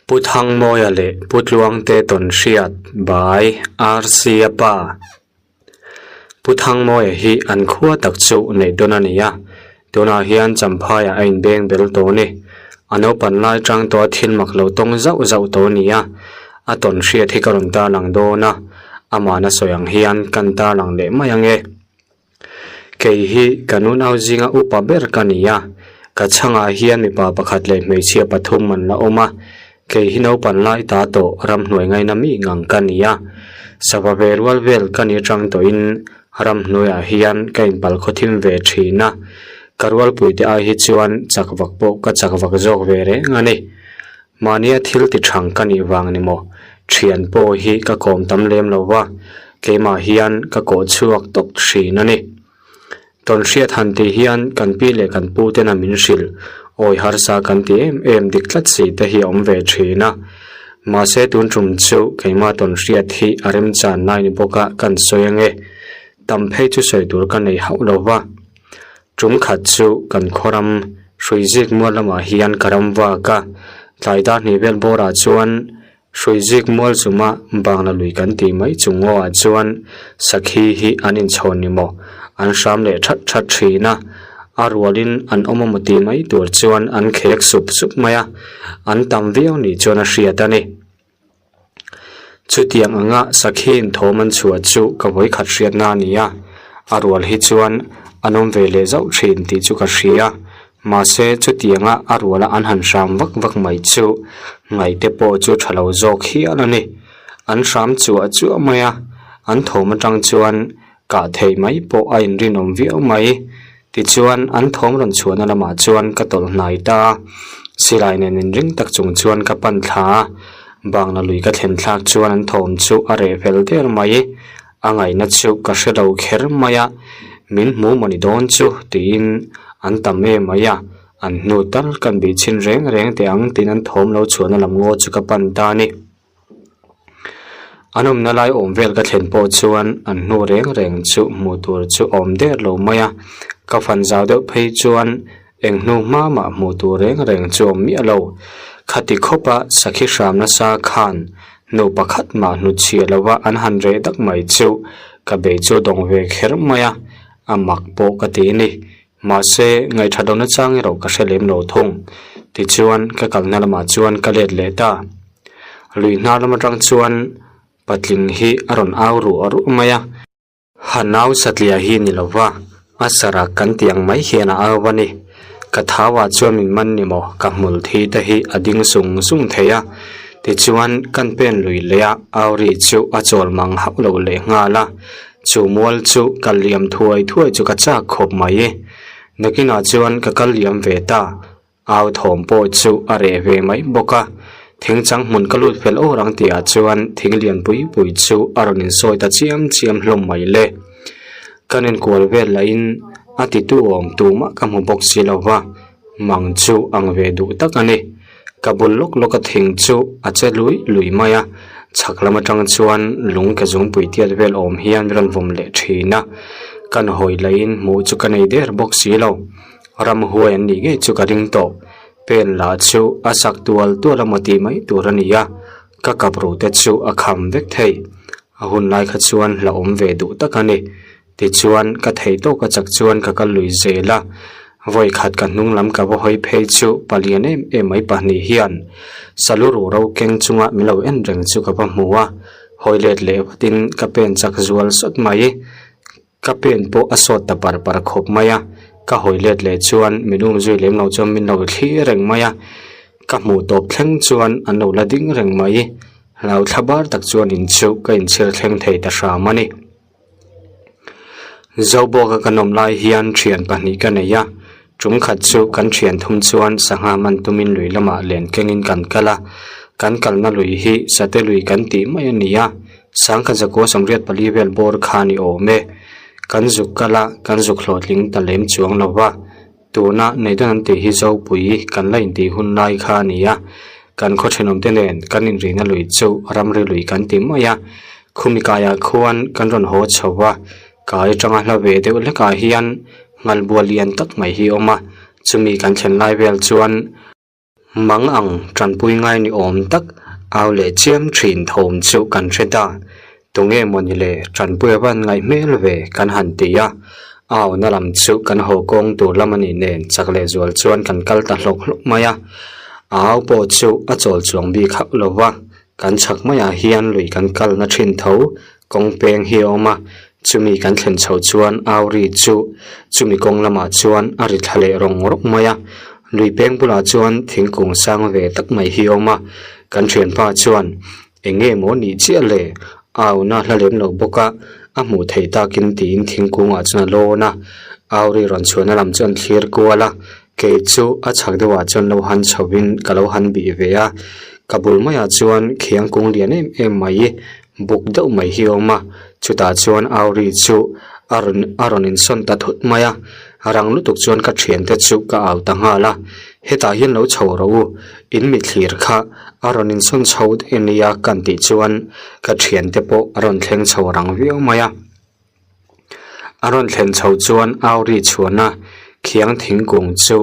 Pu Thangmawia leh Pu Tluangte tawnhriat by RC-a pa. Pu Thangmawia hi an khua tak chu neih dawn a ni a, tunah hian Champhaiah a inbeng bel tawh a ni. A naupan lai tang tawh a thil mak lo tawng zauh zauh tawh a ni a, a tawnhriat hi ka rawn tarlang dawn a, amahna sawi ang hian kan tarlang leh mai ang e. Kei hi ka nunau zinga upa ber ka ni a, ka chhangah hian mipa pakhat leh hmeichhia pathum an la awm a, kei hi naupan lai ta tawh ramhnuai ngaina mi ngang ka ni a, sava ve rual vel ka ni atang tawhin ramhnuaiah hian ka inpal khawthim ve thin a, ka rualpuite ai hi chuan chak vak pawh ka chak vak zawk ve reng a ni. Mahnia thil ti thang ka nih vang ni maw? Thian pawh hi ka kawm tam lem lo va, keimah hian ka kawh chhuak tawp thin a ni. Tawnhriat han tih hian kan pi leh kan pu tena min hrilh, awi harsa kan ti em em dik tlat si te hi a awm ve thin a. Mahse tun tum chu keimah tawnhriat hi a remchan lai ni bawk a kan sawi ange. Tam phei chu sawi tur ka nei hauh lo va. Tum khat chu kan khawram Hruizik mual lamah hian ka ram vak a, tlai dar hnih vel bawrah chuan Hruizik mual chuma Bangla lui kan tih mai chung ngawah chuan sakhi hi an inchhawn ni maw? An hram leh that that thin a, a rualin an awm emaw tih mai tur chuan an khek sup sup mai a, an tam viau ni chuan a hriat a ni. Chutiang anga sakhiin thawm an chhuah chu ka vawikhat hriatna a ni a, a rual hi chuan an awm ve leh zauh thin tih chu ka hria. Mahse chutianga a ruala an han hram vak vak mai chu ngaihte pawh chu tha lo zawk hial a ni. An hram chuah chuah mai a, an thawm atang chuan kah theih mai pawh a inrinawm viau mai. Tichuan, an thawm rawn chhuahna lamah chuan ka tawlh hnai ta a, silai nen inring tak chung chuan ka pan thla a, bangla lui ka thlen thlak chuan an thawm chu a reh fel der mai. A ngaihna chu ka hre lo kher mai a, min hmu maw ni dawn chu tiin an tam em mai a, an hnu tal kan bih chhin reng reng teh ang tiin an thawm lo chhuahna lam ngaw chu ka pan ta a ni. An awmna lai awm vel ka thlen pawh chuan an hnu reng reng chu hmuh tur chu awm der lo mai a, ka fan zau deuh phei chuan eng hnu hma mah hmuh tur reng reng chu awm miah lo. Khati khawpa sakhi hram nasa khan hnu pakhat mah hnutchhiah lova an han reh dak mai chu ka bei chu dawng ve kher mai a, a mak pawh ka ti a ni. Mahse, ngaihṭha lohna chang erawh ka hre lem lo thung. Tichuan, ka kalna lamah chuan ka let leh ta. Lui hnar lam aṭang chuan patling hi a rawn au ruah ruah mai a. Ha nau satliah hi ni lova, a sarah kan tih ang mai hian a au a ni. Ka thauah chuan min man ni maw, ka hmul thi te hi a ding sung sung thei a. Tichuan, kan pen lui leh a, au ri chu a chawl mang hauh lo leh nghal a. Chu mual chu kal liam thuai thuai chu ka chak khawp mai. Nakinah chuan ka kal liam ve ta. Au thawm pawh chu a reh ve mai bawk a. Thing chang hmun ka lut fel awr ang tihah chuan thing lian pui pui chu a rawn insawi ta chiam chiam hlawm mai le. Kan inkual vel lahin a titu awm tumah ka hmu bawk si lo va, mang chu ang ve duh tak a ni. Ka bul lawk lawk a thing chu a che lui lui mai a, chhak lam atang chuan lung ke zungpui tiat vel awm hian min rawn vawm leh thin a, kan hawi laiin hmuh chu ka nei der bawk si lo, ramhuai an nih ngei chu ka ring tawh, pen lah chu a sak tual tual emaw tih mai tur a ni a, ka kap ru te chu a kham vek thei, a hun lai kha chuan hlauhawm ve duh tak a ni. Tichuan, ka thei tawk a chak chuan ka kal lui zel a, vawi khat ka hnung lam ka va hawi phei chu palian em em mai pahnih hian salu ruh ro keng chunga min lo en reng chu ka va hmu a, hawi let leh vatin ka pen chak zual sawt mai. Ka pen pawh a sawt ta par par khawp mai a, ka hawi let leh chuan min um zui lem lo chuan min lo thlir reng mai a, ka hmuh tawp thleng chuan an lo la ding reng mai. Hlau thla bar tak chuan in chu ka inchhir thleng thei ta hram a ni. Zobawka kan awm lai hian thian pahnih ka nei a, tum khat chu kan thian thum chuan sangha man tumin lui lamah len kengin kan kal a, kan kalna lui hi sate lui kan tih mai a ni a, sangkhat zakua 84 vel bawr kha ni awm e. Kan zuk kal a, kan zuk hlawhtling ta lem chuang lo va, tuna Neidawn an tih hi Zopui kan la intih hun lai kha a ni a, kan khaw thenawmte nen kan inrihna lui chu ramri lui kan ti mai a, khumi kaiah khuan kan rawn haw chho a, kai atanga hla ve deuh hlekah hian nghalbual lian tak mai hi a awm a, chumi kan thlen lai vel chuan. Mang ang tanpui ngai ni awm tak au leh chiam thin thawm chu kan hre ta. Tunge mawni le tanpui a van ngaih hmel ve kan han ti a, auna lam chu kan haw kawng tur lam a nih nen chak leh zual chuan kan kal ta hlawk hlawk mai a. A au pawh chu a chawl chuang bik hauh lo va, kan chhak maiah hian lui kan kalna thin tho kawng peng hi a awm a, chumi kan thlen chhoh chuan au ri chu chumi kawng lamah chuan a ri thla leh rawng rawng mai a. Lui peng bulah chuan thingkung sang ve tak mai hi a awm a, kan thianpa chuan Eng nge maw nih chiah le? Au na hla lem lo bawk a, a hmuh theih takin tiin thingkungah chuan a lawn a, au ri rawn chhuahna lam chu an thlir kual a, kei chu a chhak deuhah chuan lo han chhovin ka lo han bih ve a, ka bul maiah chuan khiang kung lian em em mai buk deuh mai hi a awm a, chutah chuan au ri chu a rawn a rawn insawn ta thut mai a, rang lutuk chuan ka thiante chu ka au ta nghal a, hetah hian lo chho rawh u, in mithlir kha a rawn insawn chho daih a nia kan tih chuan ka thiante pawh a rawn thleng chho rang viau mai a. A rawn thlen chho chuan au ri chhuahna khiang thingkung chu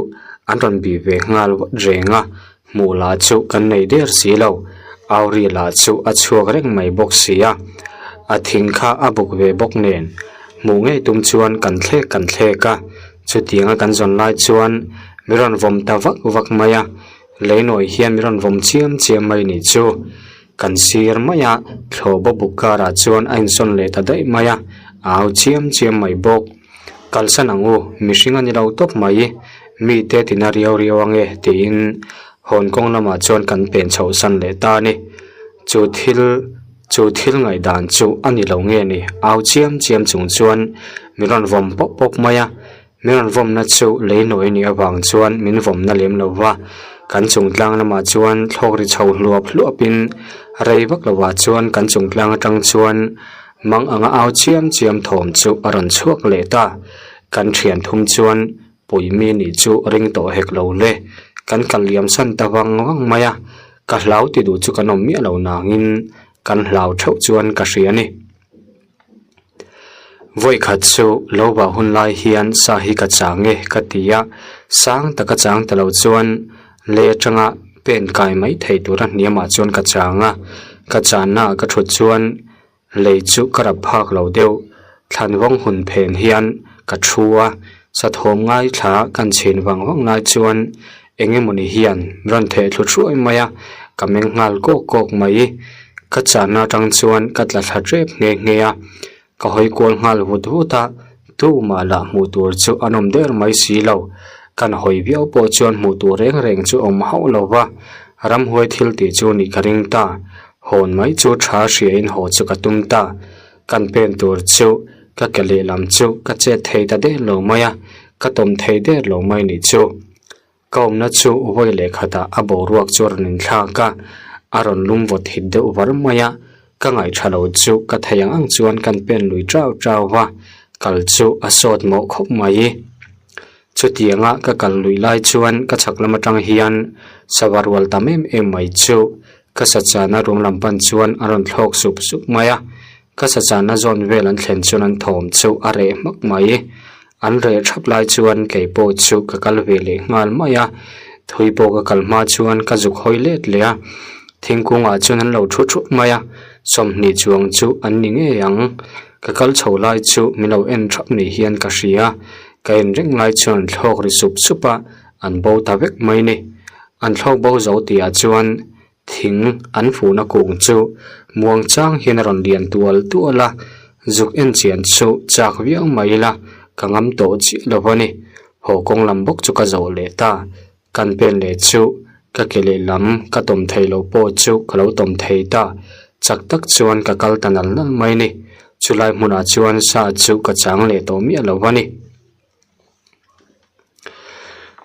an rawn bih ve nghal vat reng a, hmuh lah chu kan nei der si lo, au ri lah chu a chhuak reng mai bawk si a, a thing kha a buk ve bawk nen hmuh ngei tum chuan kan thlek kan thlek a, chutianga kan zawn lai chuan mi rawn vawm ta vak vak mai a. Leinawi hian min rawn vawm chiam chiam mai nih chu. Kan sir mai a, thlawhbaw buk karah chuan a insawn leh ta daih mai a, a au chiam chiam mai bawk. Kalsan ang u, mihring a ni lo tawp mai, mite tina riau riau ange tiin Hong Kong lamah chuan kan pen chhohsan leh ta a ni. Chu thil chu thil ngaihdan chu a ni lo nge ni, au chiam chiam chung chuan min rawn vawm pawp pawp mai a. Min rawn vawmna chu lei nawi nih avang chuan min vawmna lem lo va, kan chung tlang lamah chuan thlawk ri chho hluap hluapin rei vak lovah chuan kan chung tlang atang chuan mang anga au chiam chiam thawm chu a rawn chhuak leh ta. Kan thian thum chuan puimi nih chu ring tawh hek lo le, kan kal liam san ta vang vang mai a, ka hlau ti duh chu kan awm miah lo nangin kan hlau theuh chuan ka hria a ni. Vawikhat chu lo vah hun lai hian sa hi ka chang e ka ti a, sang taka chang ta lo chuan lei atanga pen kai mai thei tura hniamah chuan ka chang a, ka channa ah ka thut chuan lei chu ka rap phak lo deuh, thlan vawng hun phen hian ka thu a, sathawm ngaithla kan chhin vang vang lai chuan Eng emawni hian rawn theh thlu thuai mai a, ka meng nghal kawk kawk mai. Ka chahna atang chuan ka tla thla tep nghe nghe a, ka hawi kual nghal vut vut a, tumah lah hmuh tur chu an awm der mai si lo. Kan hawi viau pawh chuan hmuh tur reng reng chu awm hauh lo va, ramhuai thil tih chu nih ka ring ta. Hawn mai chu tha hriain haw chu ka tum ta. Kan pen tur chu ka ke lehlam chu ka chet thei ta der lo mai a, ka tawm thei der lo mai nih chu. Ka awmna chu vawi leh khatah a boruak chu a rawn inthlak a, a rawn lum vawt hit deuh var mai a, ka ngaihṭha lo chu ka thei ang ang chuan kan pen lui ṭau ṭau va, kal chu a sawt mawh khawp mai. Chutianga ka kal luih lai chuan ka chhak lam aṭang hian sava rual tam em em mai chu ka sachana ruang lam pan chuan a rawn thlawk sup sup mai a, Ka sachana zawn vel an thlen chuan an thawm chu a reh hmak mai. An reh thap lai chuan kei pawh chu ka kal ve leh nghal mai a, thui pawh ka kal hma chuan ka zuk hawi let leh a. Thingkungah chuan an lo thu thup mai a, 20 chuang chu an ni ngei ang. Ka kal chho lai chu min lo en thap ni hian ka hria. Ka en reng lai chuan an thlawk ri sup sup a, an bo ta vek mai ni. An thlawk bo zo tihah chuan Thing an fuhna kung chu muang chang hian a rawn lian tual tual a, zuk en chian chu chak viau mai ila ka ngam tawh chiah lo a ni. Haw kawng lam bawk chu ka zawh leh ta, kan pen leh chu ka ke lehlam ka tawm thei lo pawh chu ka lo tawm thei ta, chak tak chuan ka kal ta nal nal mai a ni. Chulai hmunah chuan sa chu ka chang leh tawh miah lo a ni.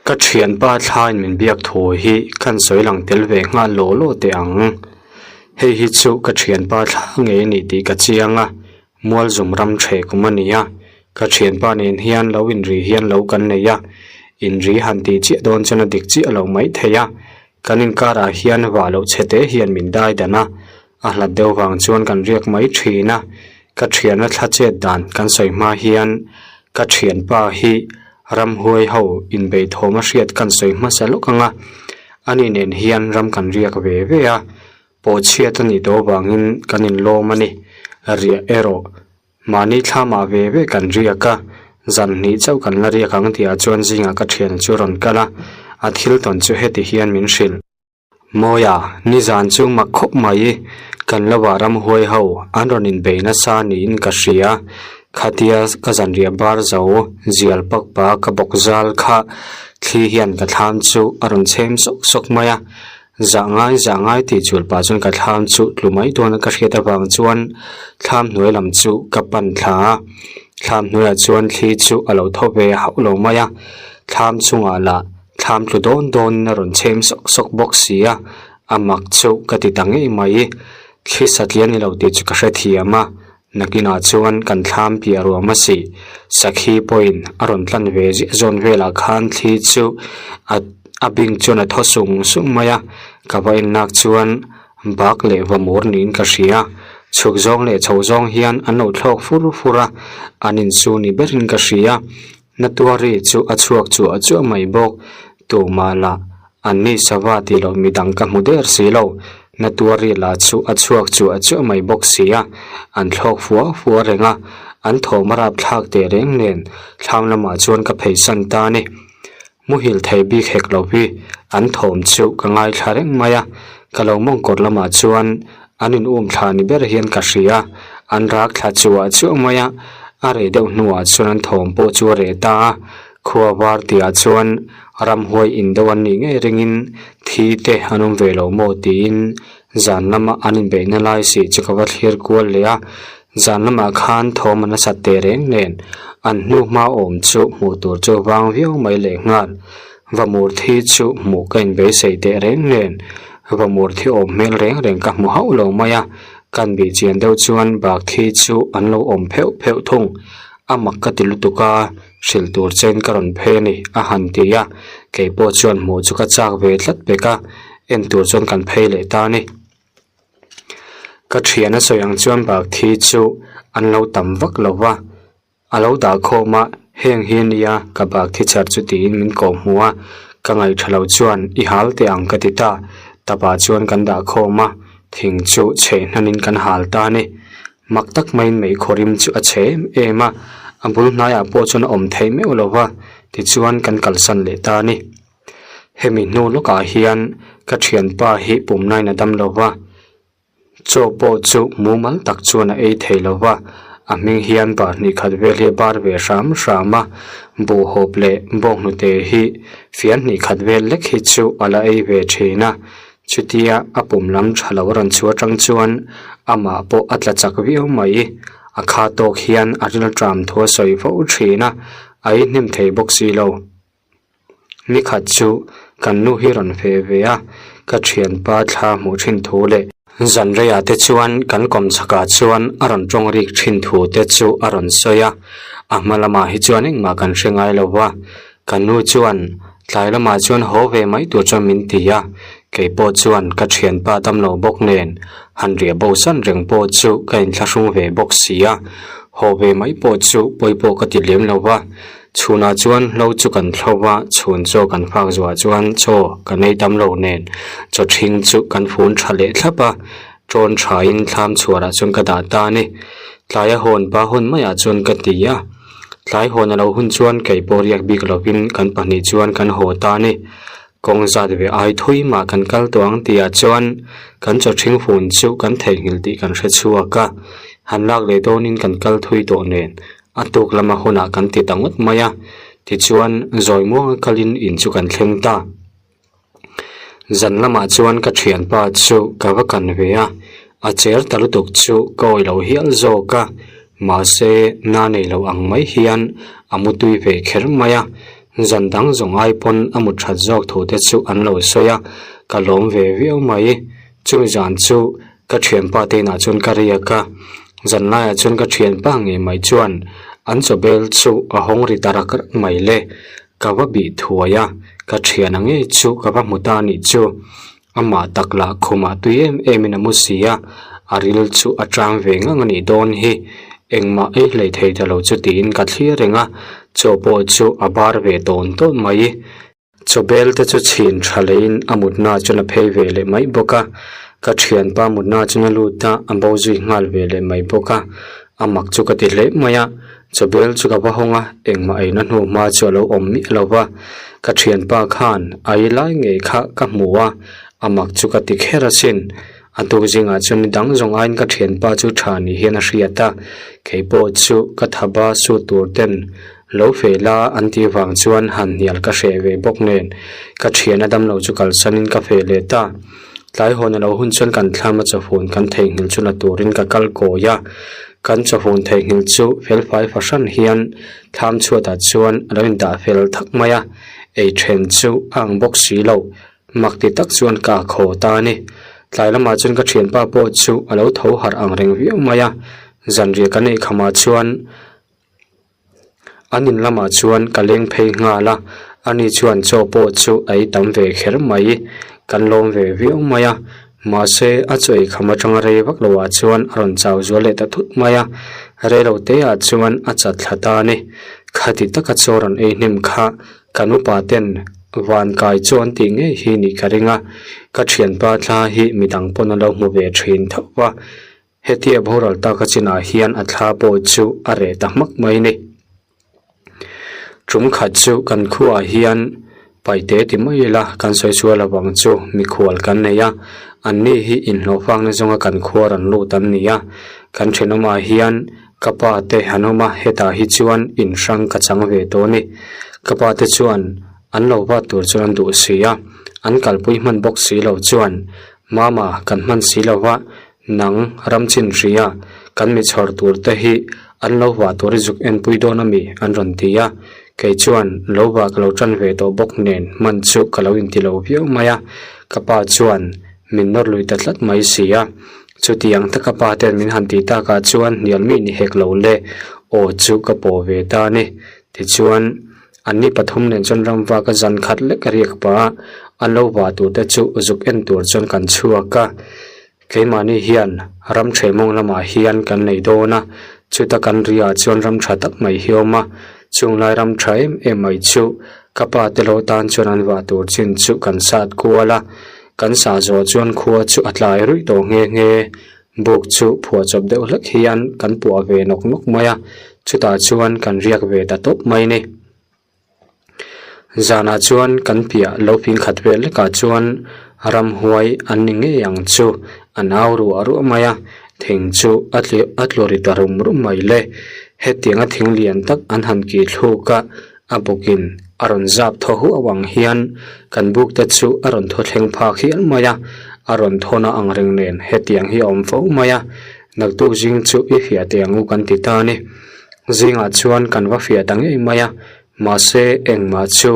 Ka thianpa thlain min biak thu hi kan sawi lang tel ve nghal law law teh ang. Hei hi chu ka thianpa thla ngei a ni tih ka chiang a, Mualzum ram ṭheh kum a ni a, ka thianpa nen hian lo inri hian lo kan nei a, inri han tih chiah dawn chuan a dik chiah lo mai thei a, kan inkarah hian vah loh chhe te hian min dai dan a, A hlat deuh vang chuan kan riak mai thin a, ka thiana thla chet dan kan sawi hma hian ka thianpa hi ramhuai ho inbeithawm a hriat kan sawi hmasa lawk ang a. Ani nen hian ram kan riak ve ve a, pawhchhiat a nih tawh avangin kan inlawm a ni. Riah erawh mahni thlamah ve ve kan riak a, zan hnih chauh kan la riak ang tihah chuan zingah ka thian chu a rawn kal a, a thil tawn chu heti hian min hrilh. Mawia, nizan chu mak khawp mai, kan lova ramhuai ho an rawn inbei nasa niin ka hria, khatia ka zanriah bar zo zial pak pa ka bawk zal kha thli hian ka thlam chu a rawn chhem sawk sawk mai a, zah ngai zah ngai tih chul pah chuan ka thlam chu tlu mai dawn a ka hriat avang chuan thlam hnuai lam chu ka pan thla a, thlam hnuaiah chuan thli chu a lo thaw ve hauh lo mai a, thlam chungah lah Thlam tlu dawn dawnin a rawn chhem sawk sawk bawk si a, a mak chu ka ti ta ngei mai. Thli satliah ni lo tih chu ka hrethiam a, nakinah chuan kan thlam piah ruam a si. Sakhi pawhin a rawn tlan ve ziah zawn velah khan thli chu a a bing chuan a thaw sung sung mai a, ka va en lak chuan bak leh va mur niin ka hria. Chhuk zawng leh chho zawng hian an lo thlawk fur fur a, an insu ni berin ka hria. Natuari chu a chhuak chuah chuah mai bawk. Tumah lah an ni sava tih loh midang ka hmu der si lo. Natuari lah chu a chhuak chuah chuah mai bawk si a, an thlawk fua fua reng a, an thawm a rapthlak teh reng nen thlam lamah chuan ka pheisan ta a ni. Muhil thei bik hek lo hi an thawm chu ka ngaithla reng mai a, ka lo mawngkawr lamah chuan an in um thla ni ber hian ka hria, an rak thla chuah chuah mai a, a reh deuh hnuah chuan an thawm pawh chu a reh ta a, khua var tihah chuan ramhuai in deuh an nih ngei ringin thi te an awm ve lo maw tiin zan lama an inbeihna lai sih chu ka va thlir kual leh a, Zan lamah khan thawm a nasat teh reng nen an hnu hma awm chu hmuh tur chu vang viau mai leh nghal. Vamur thi chu hmuh ka inbeisei teh reng nen vamur thi awm hmel reng reng ka hmu hauh lo mai a, kan bih chian deuh chuan bak thi chu an lo awm pheuh pheuh thung. A mak ka ti lutuk a, hrilh tur chen ka rawn phei a ni a han ti a, kei pawh chuan hmuh chu ka chak ve tlat pek a, en tur chuan kan phei leh ta a ni. Ka thian a sawi ang chuan bak thi chu an lo tam vak lo va, a lo dah khawm a, heng hi ania ka bak thi char chu tiin min kawh hmuh a, ka ngaih tha lo chuan i hal teh ang ka ti ta, tapah chuan kan dah khawm a, thing chu chheh hnanin kan hal ta a ni. Mak tak maiin meikhawr rim chu a chhe em em a, a bul hnaiah pawh chuan a awm theih meuh lo va, tichuan kan kalsan leh ta a ni. Hemi hnu lawkah hian ka thianpa hi pumnain a dam lo va, chaw pawh chu mumal tak chuan a ei thei lo va, a hming hian bar hnih khat vel hi a bar ve hram hram a, buhhawp leh bawnghnute hi fian hnih khat vel lek hi chu a la ei ve thin a, chutia a pum lam tha lo a rawn chhuah atang chuan amah pawh a tla chak viau mai, a kha tawk hian a rilṭam thu a sawi fo thin a, a ei hnem thei bawk si lo. Nikhat chu kan nu hi rawn feh ve a, ka thianpa thla hmuh thin thu leh zan reiah te chuan kan kawm chhakah chuan a rawn tawng rik thin thu te chu a rawn sawi a, a hma lamah hi chuan engmah kan hre ngai lo va, ka nu chuan tlai lamah chuan haw ve mai tur chuan min ti a, kei pawh chuan ka thianpa damlo bawk nen han riah bo san reng pawh chu ka inthlahrung ve bawk si a, haw ve mai pawh chu pawi pawh ka ti lem lo va. Chhunah chuan hlo chu kan thlo va, chhun chaw kan fak zuah chuan chaw kan ei tam lo nen chaw ṭhing chu kan fun ṭha leh thlap a, ṭawn ṭhain thlam chhuarah chuan ka dah ta a ni. Tlaia hawn pa hun maiah chuan ka ti a, tlai hawn a lo hun chuan kei pawh riak bik lovin kan pahnih chuan kan haw ta a ni. Kawng zat ve ai thui mah kan kal tawh ang tihah chuan kan chaw ṭhing fun chu kan theihnghilh tih kan hre chhuak a, han lak leh dawnin kan kal thui tawh nen A tuk lama hunah kan ti ta ngawt mai a, tichuan zawi muanga kalin in chu kan thleng ta. Zan lamah chuan ka thianpa chu ka va kan ve a, a cher ta lutuk chu ka awih lo hial zawk a, mahse na nei lo ang mai hian a mutui ve kher mai a, zan dang zawng ai pawn a mut that zawk thu te chu an lo sawi a, ka lawm ve viau mai. Chumi zan chu Ka thianpa te inah chuan ka riak a, zan laiah chuan ka thianpa ngei mai chuan an chaw bel chu a hawng ri ta rak rak mai le. Ka va bih thuai a, ka thiana ngei chu ka va hmu ta a nih chu. Amah tak lah khumah tui em em in a mu si a, a ril chu a tang ve ngang a nih dawn hi. Engmah ei hlei thei ta lo chu tiin ka thlir reng a, chaw pawh chu a bar ve tawn tawn mai. Chawbel te chu chhin tha leiin a mutna chuan a phei ve leh mai bawk a, ka thianpa mutna chuan a lut a, a bo zui nghal ve leh mai bawk a, a mak chu ka ti hle mai a, chawbel chu ka va hawng a, engmah eina hnu hma chu a lo awm miah lo va, ka thianpa khan a ei lai ngei kha ka hmu a, a mak chu ka ti kher asin, a tuk zingah chuan ni dang zawng aiin ka thianpa chu tha ni hian a hriat a, keipawh chu ka thaba sut tur ten Lo feh la an tih vang chuan han hnial ka hreh ve bawk nen ka thian a damlo chu kalsanin ka feh leh ta. Tlai hawn a lo hun chuan kan thlam a chawhun kan theihnghilh chu la turin ka kal kawi a, kan chawhun theihnghilh chu felfai fahran hian thlam chhuatah chuan a lo indah fel thak mai a, ei then chu a ang bawk si lo, mak ti tak chuan ka khaw ta a ni. Tlai lamah chuan ka thianpa pawh chu a lo tho harh ang reng viau mai a, zanriah kan ei khamah chuan An in lamah chuan ka leng phei nghal a, ani chuan chaw pawh chu a ei tam ve kher mai, kan lawm ve viau mai a, mahse a chaw ei kham atanga rei vak loh ah chuan a rawn chau zual leh ta thut mai a, rei lo te ah chuan a chat thla ta a ni, khati taka chaw rawn ei hnem kha kan upa ten van kai chaw an tih ngei hi nih ka ring a, ka thianpa thla hi midang pawn a lo hmu ve thin tho va. Hetia boral taka chinah hian a thla pawh chu a reh ta hmak mai a ni. Tum khat chu kan khuaah hian paite ti mai ila kan sawi sual avang chu mikhual kan nei a, anni hi inhlawhfakna zawnga kan khua rawn lut an ni a. Kan thenawmah hian ka pa te han awm a, hetah hi chuan in hrang ka chang ve tawh a ni. Ka pa te chuan an lo vat tur chuan an duh si a, an kalpui hman bawk si lo chuan Mama kan hman si lo va, Nang, ram chin hria, kan mi chhawr tur te hi an lo vah tur i zuk enpui dawn a mi? an rawn ti a. Kei chuan lo vah ka lo tan ve tawh bawk nen hman chu ka lo inti lo viau mai a. Ka pa chuan min nawr lui ta tlat mai si a. Chutiang taka pa ten min han tih takah chuan hnial mi ni hek lo le, aw chu ka pawh ve ta a ni. Tichuan, anni pathum nen chuan ramvak a zan khat lek a riak pah a, an lo vah tur te chu zuk en tur chuan kan chhuak a. Keimahni hian ram ṭhehmawng lamah hian kan nei dawn a, chuta kan riah chuan ram ṭha tak mai hi a awm a, chung lai ram ṭha em em mai chu ka pa te lo tan chuan an vah tur chin chu kan sat kual a, kan sah zawh chuan khua chu a tlai ruih tawh nghe nghe, buk chu phuahchawp deuh hlek hian kan puah ve nawk nawk mai a, chutah chuan kan riak ve ta tawp mai ni. Zanah chuan kan piah lo ping khat vel lekah chuan ramhuai an ni ngei ang chu an au ruah ruah mai a, thing chu a tli a tlu ri ta rum rum mai le. Hetianga thing lian tak an han kih thluk a, a bukin a rawn zap thaw huau ang hian kan buk te chu a rawn thaw thleng phak hial mai a, a rawn thawna ang reng nen hetiang hi a awm fo mai a, naktuk zing chu i fiah teh ang u kan ti ta a ni. Zingah chuan kan va fiah ta ngei mai a, mahse engmah chu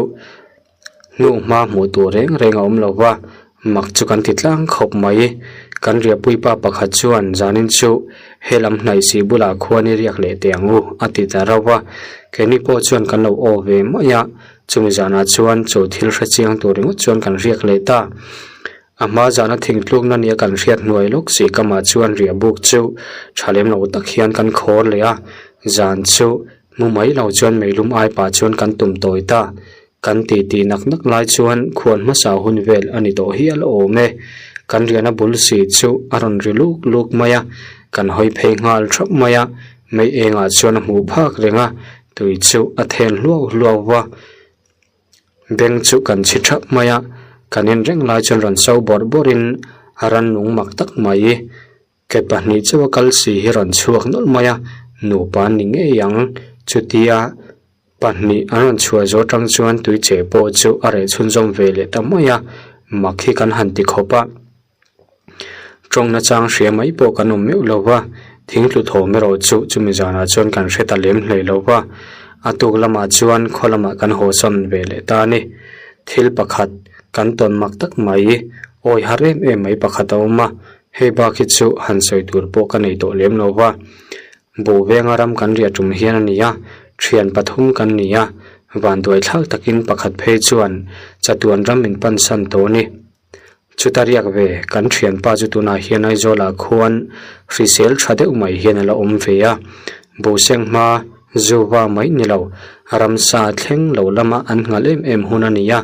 hnuh hma hmuh tur reng reng a awm lo va, mak chu kan ti tlang khawp mai. Kan riahpui pa pakhat chuan zanin chu helam hnaih si bulah khuan i riak leh teh ang u a ti ta rauh va, keini pawh chuan kan lo aw ve mai a, chumi zanah chuan chu thil hre chiang tur ringawt chuan kan riak leh ta. A hma zana thingtlukna nia kan hriat hnuai lawk si kamah chuan riah buk chu tha lem lo tak hian kan khawr leh a, zan chu mu mai lo chuan meilum ai pah chuan kan tum tawi ta. Kan ti ti nak nak lai chuan khuan hmasa hun vel a ni tawh hial awm e. Kan riahna bul si chu a rawn ri luk luk mai a, kan hawi phei nghal thap mai a, mei engah chuan a hmuh phak reng a, tui chu a then hluau hluau va. Beng chu kan chhi thap mai a, kan en reng lai chuan rawn so bawrh bawrhin a rannung mak tak mai ke pahnih chauha kal si hi rawn chhuak nawlh mai a, nupa an ni ngei ang. Chutia pahnih an rawn chhuah zawh atang chuan tui che pawh chu a reh chhunzawm ve leh ta mai a, mak hi kan han ti khawp a. Tawng nachang hria mai pawh kan awm meuh lo va, thing tlu thawm erawh chu chumi zanah chuan kan hre ta lem hlei lo va, a tuk lamah chuan khaw lamah kan haw sawn ve leh ta a ni. Thil pakhat kan tawn mak tak mai, awi har em em mai pakhat a awm a, hei bak hi chu han sawi tur pawh ka nei tawh lem lo va. Buh venga ram kan riah tum hian a ni a, thian pathum kan ni a, vanduai thlak takin pakhat phei chuan chatuan ram min pansan tawh a ni. Chuta riak ve, kan thianpa chu tunah hian Aizawlah khuan hrisel tha deuh mai hian a la awm ve a. Bohseng hma Zuva mai ni lo, ramsa thleng lo lama an nghal em em hun a ni a,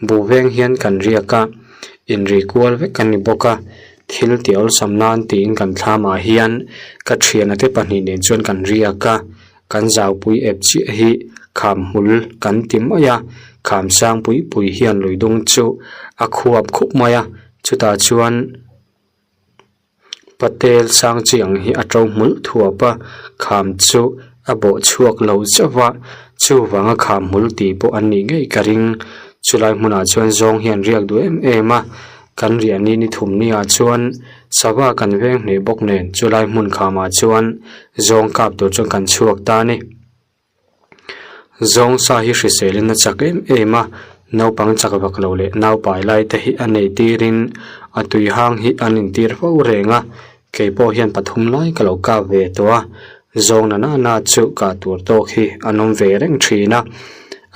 buh veng hian kan riak a, inri kual vek a ni bawk a, thil tih awlsam nan tiin kan thlamah hian ka thiana te pahnih nen chuan kan riak a, kan zaupui ep chiah hi kham hmul kan ti mai a, kham sang pui pui hian lui dung chu a khuap khup mai a, chutah chuan. Patel sang chi ang hi a to hmulh thuap a, kham chu a bawh chhuak lo zauh va, chuvanga kham hmul tih pawh an nih ngei ka ring. Chulai hmunah chuan zawng hian riak duh em em a, kan riah ni ni thum ni ah chuan sava kan veng hneh bawk nen chulai hmun khamah chuan zawng kap tur chuan kan chhuak ta a ni. Zawng sa hi hriselin a chak em em a, naupang chak vak lo leh naupai lai te hi a nei tirin a tui hang hi an intir fo reng a, kei pawh hian pathum lai ka lo kap ve tawh a, zawng na na na chu kah tur tawk hi an awm ve reng thin a,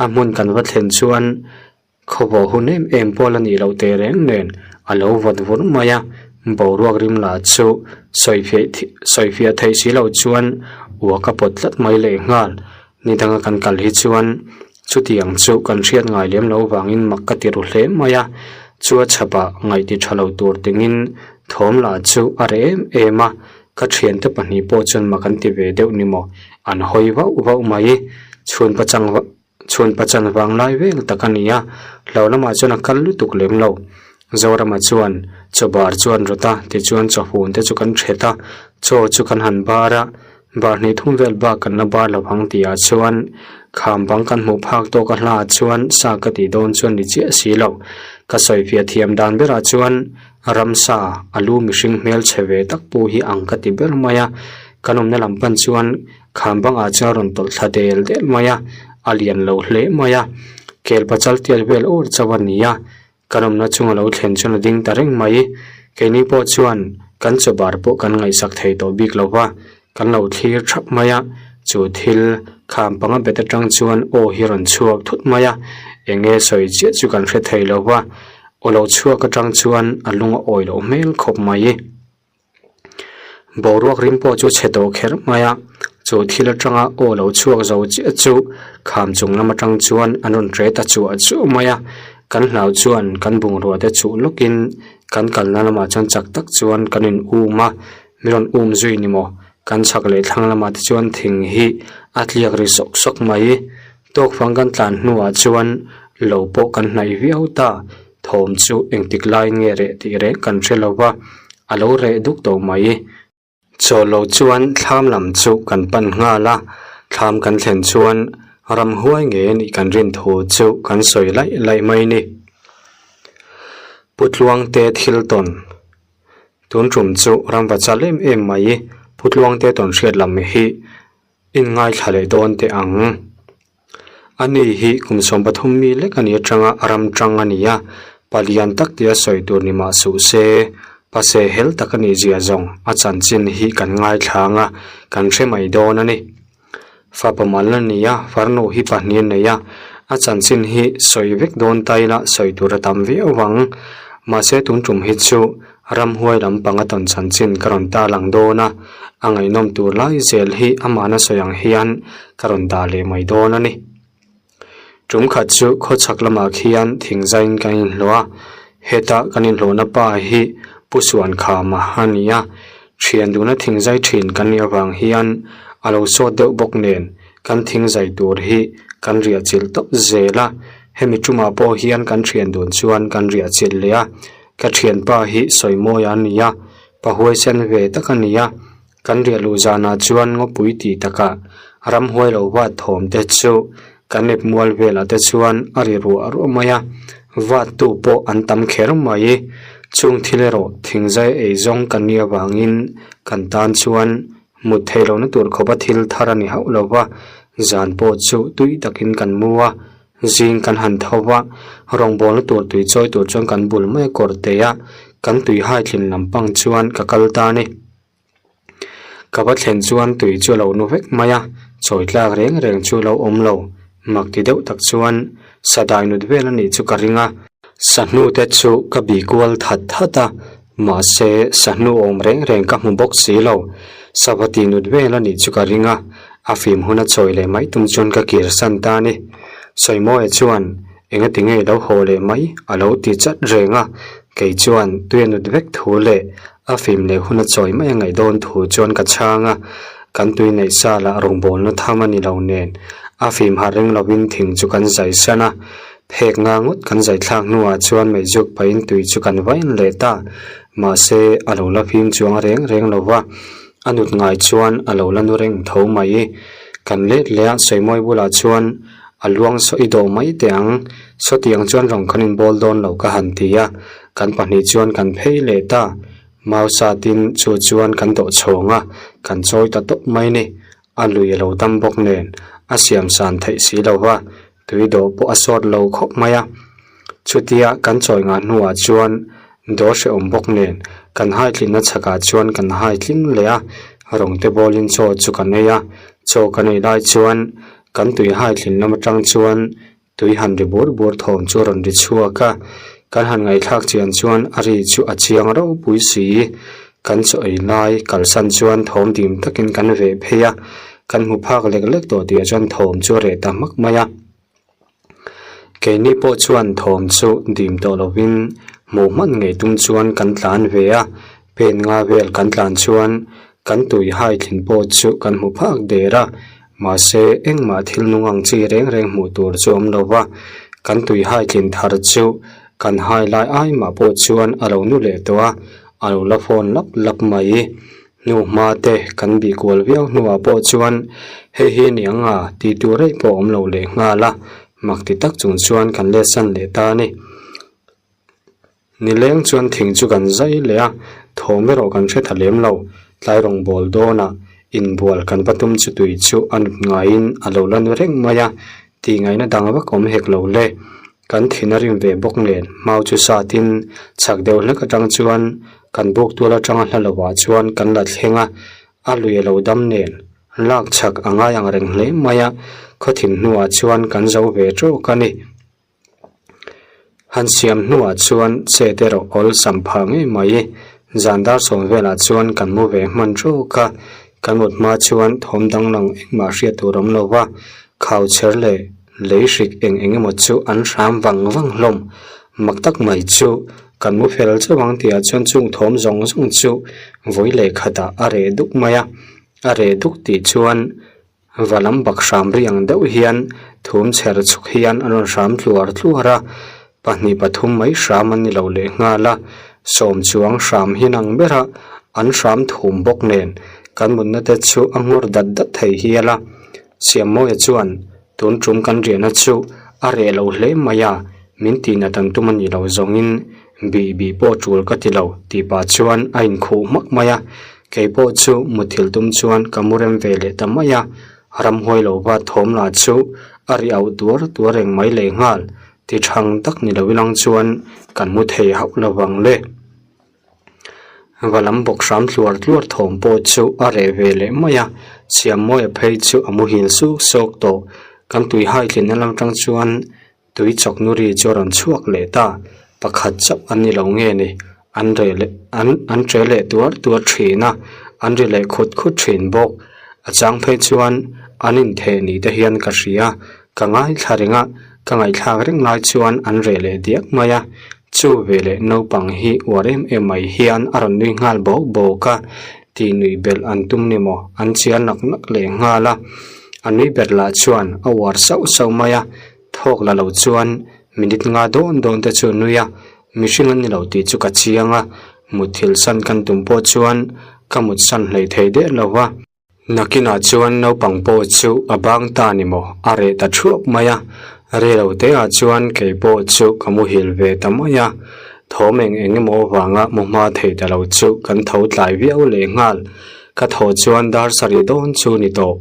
a hmun kan va thlen chuan Khawvawh hun em em pawh la nih loh teh reng nen a lo vawt vur mai a, boruak rim lah chu sawifiah sawifiah theih si loh chuan uak a pawt tlat mai leh nghal. Ni danga kan kal hi chuan chutiang chu kan hriat ngai lem loh vangin mak ka ti ru hle mai a, chu a chhapah ngaihti tha lo tur tingin thawm lah chu a reh em em a, ka thiante pahnih pawh chuan mak an ti ve deuh ni maw, an hawi vauh vauh mai. Chhun pachang Chhun pachan vang lai vel tak a ni a, hlo lamah chuan a kal lutuk lem lo. Zorama chuan chaw bar chuan rawt a, tichuan chaw hun te chu kan thet a, chaw chu kan han bar a, bar hnih thum vel bak kan la bar lo ang tih ah chuan kham bang kan hmuh phak tawk a hla ah chuan sa ka tih dawn chuan ni chiah si lo. Ka sawifiah thiam dan berah chuan ramsa a lu mihring hmel chhe ve tak pu hi ang ka ti ber mai a, kan awmna lam pan chuan Kham bangah chuan a rawn tawlh thla del del mai a, a lian lo hle mai a, kel pachal tial vel awr chauh a ni a, kan awmna chunga lo thlen chuan a ding ta reng mai. Keini pawh chuan kan chaw bar pawh kan ngaihsak thei tawh bik lo va, kan lo thlir thap mai a, chu thil kham panga bet atang chuan aw hi a rawn chhuak thut mai a, eng nge sawi chiah chu kan hre thei lo va, aw lo chhuak atang chuan a lung a awi loh hmel khawp mai. Boruak rim pawh chu chhe tawh kher mai a, chu thil atanga aw lo chhuak zo chiah chu kham chung lam atang chuan an rawn ṭe ta chuah chuah mai a, kan hlau chuan kan bungrua te chuh lawkin kan kalna lamah chuan chak tak chuan kan in um a, min rawn um zui ni maw? Kan chhak leh thlang lamah te chuan thing hi a tliak ri sawk sawk mai. Tawk fang kan tlan hnuah chuan lo pawh kan hnaih viau ta, thawm chu engtik laiin nge reh tih reng kan hre lo va, a lo reh duk tawh mai. Chaw lo chuan thlam lam chu kan pan nghal a, thlam kan thlen chuan ramhuai ngei a nih kan rin thu chu kan sawi laih laih mai ni. Pu Tluangte thil tawn tun tum chu ramva chal em em mai, Pu Tluangte tawn hriat lam hi In ngaithla leh dawn teh ang. Ani hi kum 13 mi lek a ni atanga ram tang a ni a, palian tak tia sawi tur ni mah suh se, pase hel tak a nih zia zawng a chanchin hi kan ngaithla ang a, kan hre mai dawn a ni. Fapa mal a ni a, farnu hi pahnih a nei a, a chanchin hi sawi vek dawn ta ila sawi tur a tam viau ang. Mahse tun tum hi chu Ramhuai lampang a tawn chanchin ka rawn ta lang dawn a, a ngaihnawm tur lai zel hi amahna sawi ang hian ka rawn dah leh mai dawn a ni. Tum khat chu khawchhak lamah khian thingzaiin kan inhlawh a, heta kan inhlawhna pa hi Pu Suankhama a ni a, thian duna thingzai thin kan nih avang hian a lo sawt deuh bawk nen kan thingzai tur hi kan riah chilh tawp zel a, hemi tumah pawh hian kan thian dun chuan kan riah chilh leh a. Ka thianpa hi sawimawi a ni a, pa huaisen ve tak a ni a. Kan riah luh zanah chuan ngawpui tih takah ramhuai lo vat thawm te chu kan ep mual velah te chuan a ri ruah ruah mai a, vat tu pawh an tam kher mai. Chung thil erawh thingzai ei zawng kan nih avangin kan tan chuan mut theih lohna tur khawpa thil thar a ni hauh lo va, zan pawh chu tui takin kan mu a. Zing kan han tho va, rawngbawlna tur tui chawi tur chuan kan bul mai a kawr teh a, kan tui hai thlin lam pang chuan ka kal ta a ni. Ka va thlen chuan tui chu a lo nu vek mai a, chawi tlak reng reng chu a lo awm lo. Mak ti deuh tak chuan sadai nut vel a nih chu ka ring a. Sahnu te chu ka bih kual that that a, mahse sahnu awm reng reng ka hmu bawk si lo. Sava ti nut vel a nih chu ka ring a. A fim huna chawi leh mai tum chuan ka kir san ta a ni. Sawimawia chuan engati nge lo haw leh mai a lo ti chat reng a, kei chuan tui a nut vek thu leh a fim leh huna chawi mai a ngaih dawn thu chuan ka chhang a, kan tui neih sa lah rawngbawlna tham a ni lo nen a fim harh reng lovin thing chu kan zai san a, phek nga ngawt kan zai thlak hnuah chuan meizuk pahin tui chu kan vain leh ta, mahse a lo la fim chuang reng reng lo va. A nut ngai chuan a lo la nu reng tho mai. Kan let leh a Sawimawi bulah chuan a luang saw i dawh mai teh ang, sawtiang chuan rawng kan inbawl dawn lo ka han ti a, kan pahnih chuan kan phei leh ta. Mau satin chu chuan kan dawh chhawng a, kan chawi ta tawp mai ni. A lui a lo dam bawk nen a siam san theih si lo va, Tui dawh pawh a sawt lo khawp mai a, chutia kan chawi ngah hnuah chuan dawr hrehawm bawk nen kan haitlinna chhakah chuan kan haitling leh a, rawng te bawlin chaw chu kan ei a, chaw kan ei lai chuan kan tui haitlin lam atang chuan tui han ri bur bur thawm chu a rawn ri chhuak a, kan han ngaihthlak chian chuan a ri chu a chiang ropui si, kan chaw ei lai kalsan chuan thawm dim takin kan veh phei a. Kan hmu phak lek lek tawh tih ah chuan thawm chu a reh ta hmak mai a. Keini pawh chuan thawm chu dim tawh lovin hmuh hman ngei tum chuan kan tlan ve a, pen nga vel kan tlan chuan kan tui hai thlin pawh chu kan hmu phak der a, mahse engmah thil nung ang chi reng reng hmuh tur chu a awm lo va, kan tui hai thlin thar chu kan hai lai ai mah pawh chuan a lo nu leh tawh a, a lo la fawn lap lap mai. Hnu hma te kan bih kual viau hnuah pawh chuan hei hi ni ang a tih tur rei pawh awm lo leh nghal a, mak ti tak chung chuan kan let san leh ta a ni. Nileng chuan thing chu kan zai leh a, thawm erawh kan hre tha lem lo. Tlai rawngbâwl dawnah inbual kan va tum chu tui chu a nut ngaiin a lo la nu reng mai a, tih ngaihna dang vak awm hek lo le. Kan thin a rim ve bawk nen mau chu satin chhak deuh hlek atang chuan kan buk tual atanga hla lovah chuan kan la thleng a, a lui a lo dam nen lak chhak a ngai ang reng hle mai a, khawthim hnuah chuan kan zo ve tawk a ni. Han siam hnuah chuan chet erawh awl sam phah ngei mai. Zan dar sawm velah chuan kan mu ve hman tawk a, kan mut hma chuan thawm danglang engmah hriat tur awm lo va, khau chher leh Lei hrik eng eng emaw chu an hram vang vang hlawm. Mak tak mai chu kan mu fel chauh ang tihah chuan chung thawm zawng zawng chu vawi leh khatah a reh duk mai a. A reh duk tih chuan va lam bak hram ri ang deuh hian thum chher chhuk hian an rawn hram tluar tluar a. Pahnih pathum mai hram an ni lo leh nghal a. Sawm chuang hram hi nang ber a, an hram thum bawk nen kan mutna te chu a nghawr dat dat thei hial a. Siammawia chuan Tun tum kan riahna chu a reh lo hle mai a, min tihnat an tum a nih loh zawngin bih bih pawh tul ka ti lo tih pah chuan a inkhuh hmak mai a, kei pawh chu muthilh tum chuan ka mu rem ve leh ta mai a, ramhuai lo va thawm lah chu a ri auh tuar tuar reng mai leh nghal, ti thang tak ni lo ilang chuan kan mu thei hauh lo vang le. Va lam bawk hram tluar tluar thawm pawh chu a reh ve leh mai a, Siammawia phei chu a muhil suk sawk tawh. Kan tui haitlinna lam tang chuan tui chawk nu ri chu a rawn chhuak leh ta, pakhat chauh an ni lo nge ni, an reh leh an an che leh tuar tuar thin a, an ri leh khut khut thin bawk. A chang phei chuan an intheh ni te hian ka hria, Ka ngaithla reng a, ka ngaihthlak reng lai chuan an reh leh diak mai a, chu veleh naupang hi uar em em mai hian a rawn nui nghal bawk bawk a, tih nuih belh an tum ni maw, an chiar nak nak leh nghal a, a nui ber lah chuan a uar sauh sauh mai a, thawk la lo chuan minute nga dawn dawn te chu nui a, mihring an ni lo tih chu ka chiang a, mutthilh san kan tum pawh chuan ka mut san hleih thei der lo va. Nakinah chuan naupang pawh chu a bang ta ni maw? A reh ta thuap mai a. Rilo teah chuan kei pawh chu ka muhil ve ta mai a. Thawm eng eng emaw avanga mu hma thei ta lo chu kan tho tlai viau leh nghal. Ka thaw chuan dar sarih dawn chu ni tawh.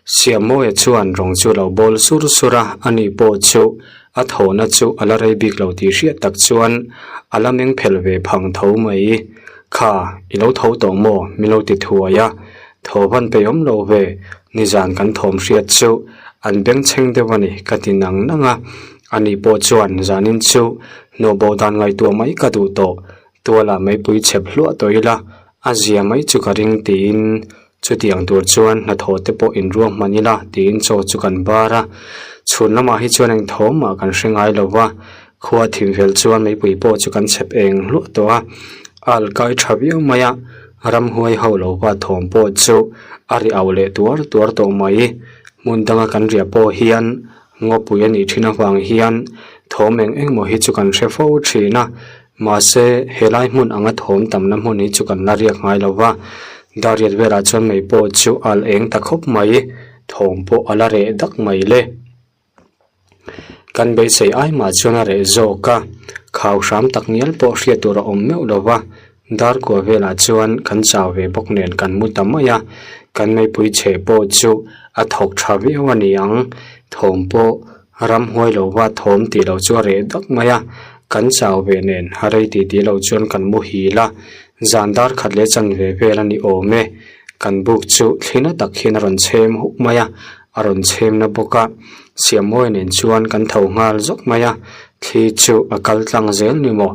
Siammawia chuan rawng chu lo bawl sur sur a, ani pawh chu a thawhna chu a la rei bik lo tih hriat tak chuan a la meng phel ve phang tho mai. Kha, i lo tho tawh maw? Min lo ti thuai a. Tho van pe awm lo ve, nizan kan thawm hriat chu an bengchheng deuh a ni ka ti nang nang a. Ani pawh chuan zanin chu hnawhbo dan ngaihtuah mai ka duh tawh, tualah meipui chhep hluah tawh ila a zia mai chu ka ring tiin. Chutiang tur chuan hnathawh te pawh inruahman ila tiin chaw chu kan bar a. Chhun lamah hi chuan eng thawm mah kan hre ngai lo va, khua thim fel chuan meipui pawh chu kan chhep eng hluah tawh a. A alkai tha viau mai a, ramhuai ho lo va thawm pawh chu a ri au leh tuar tuar tawh mai. Hmun danga kan riah pawh hian Ngawpui a nih thin avang hian thawm eng eng maw hi chu kan hre fo thin a, mahse helai hmun anga thawm tamna hmun hi chu kan la riak ngai lo va, Dariat velah chuan mei pawh chu a al eng ta khawp mai, thawm pawh a la reh dak mai le. Kan beisei ai mah chuan a reh zawk a, khau hram tak ngial pawh hriat tur a awm meuh lo va, Darkua velah chuan kan chau ve bawk nen kan mu ta mai a, kan meipui chhe pawh chu a thawk tha viau a ni ang. Thawm pawh ramhuai lo va thawm tih loh chu a reh dak mai a, kan chau ve nen a rei tih tih loh chuan kan muhil a, zan dar khat leh chanve vel a ni awm e. Kan buk chu thli na tak hian a rawn chhem huk mai a, a rawn chhem na bawk a, Siammawi nen chuan kan tho nghal zawk mai a, thli chu a kal tlang zel ni maw?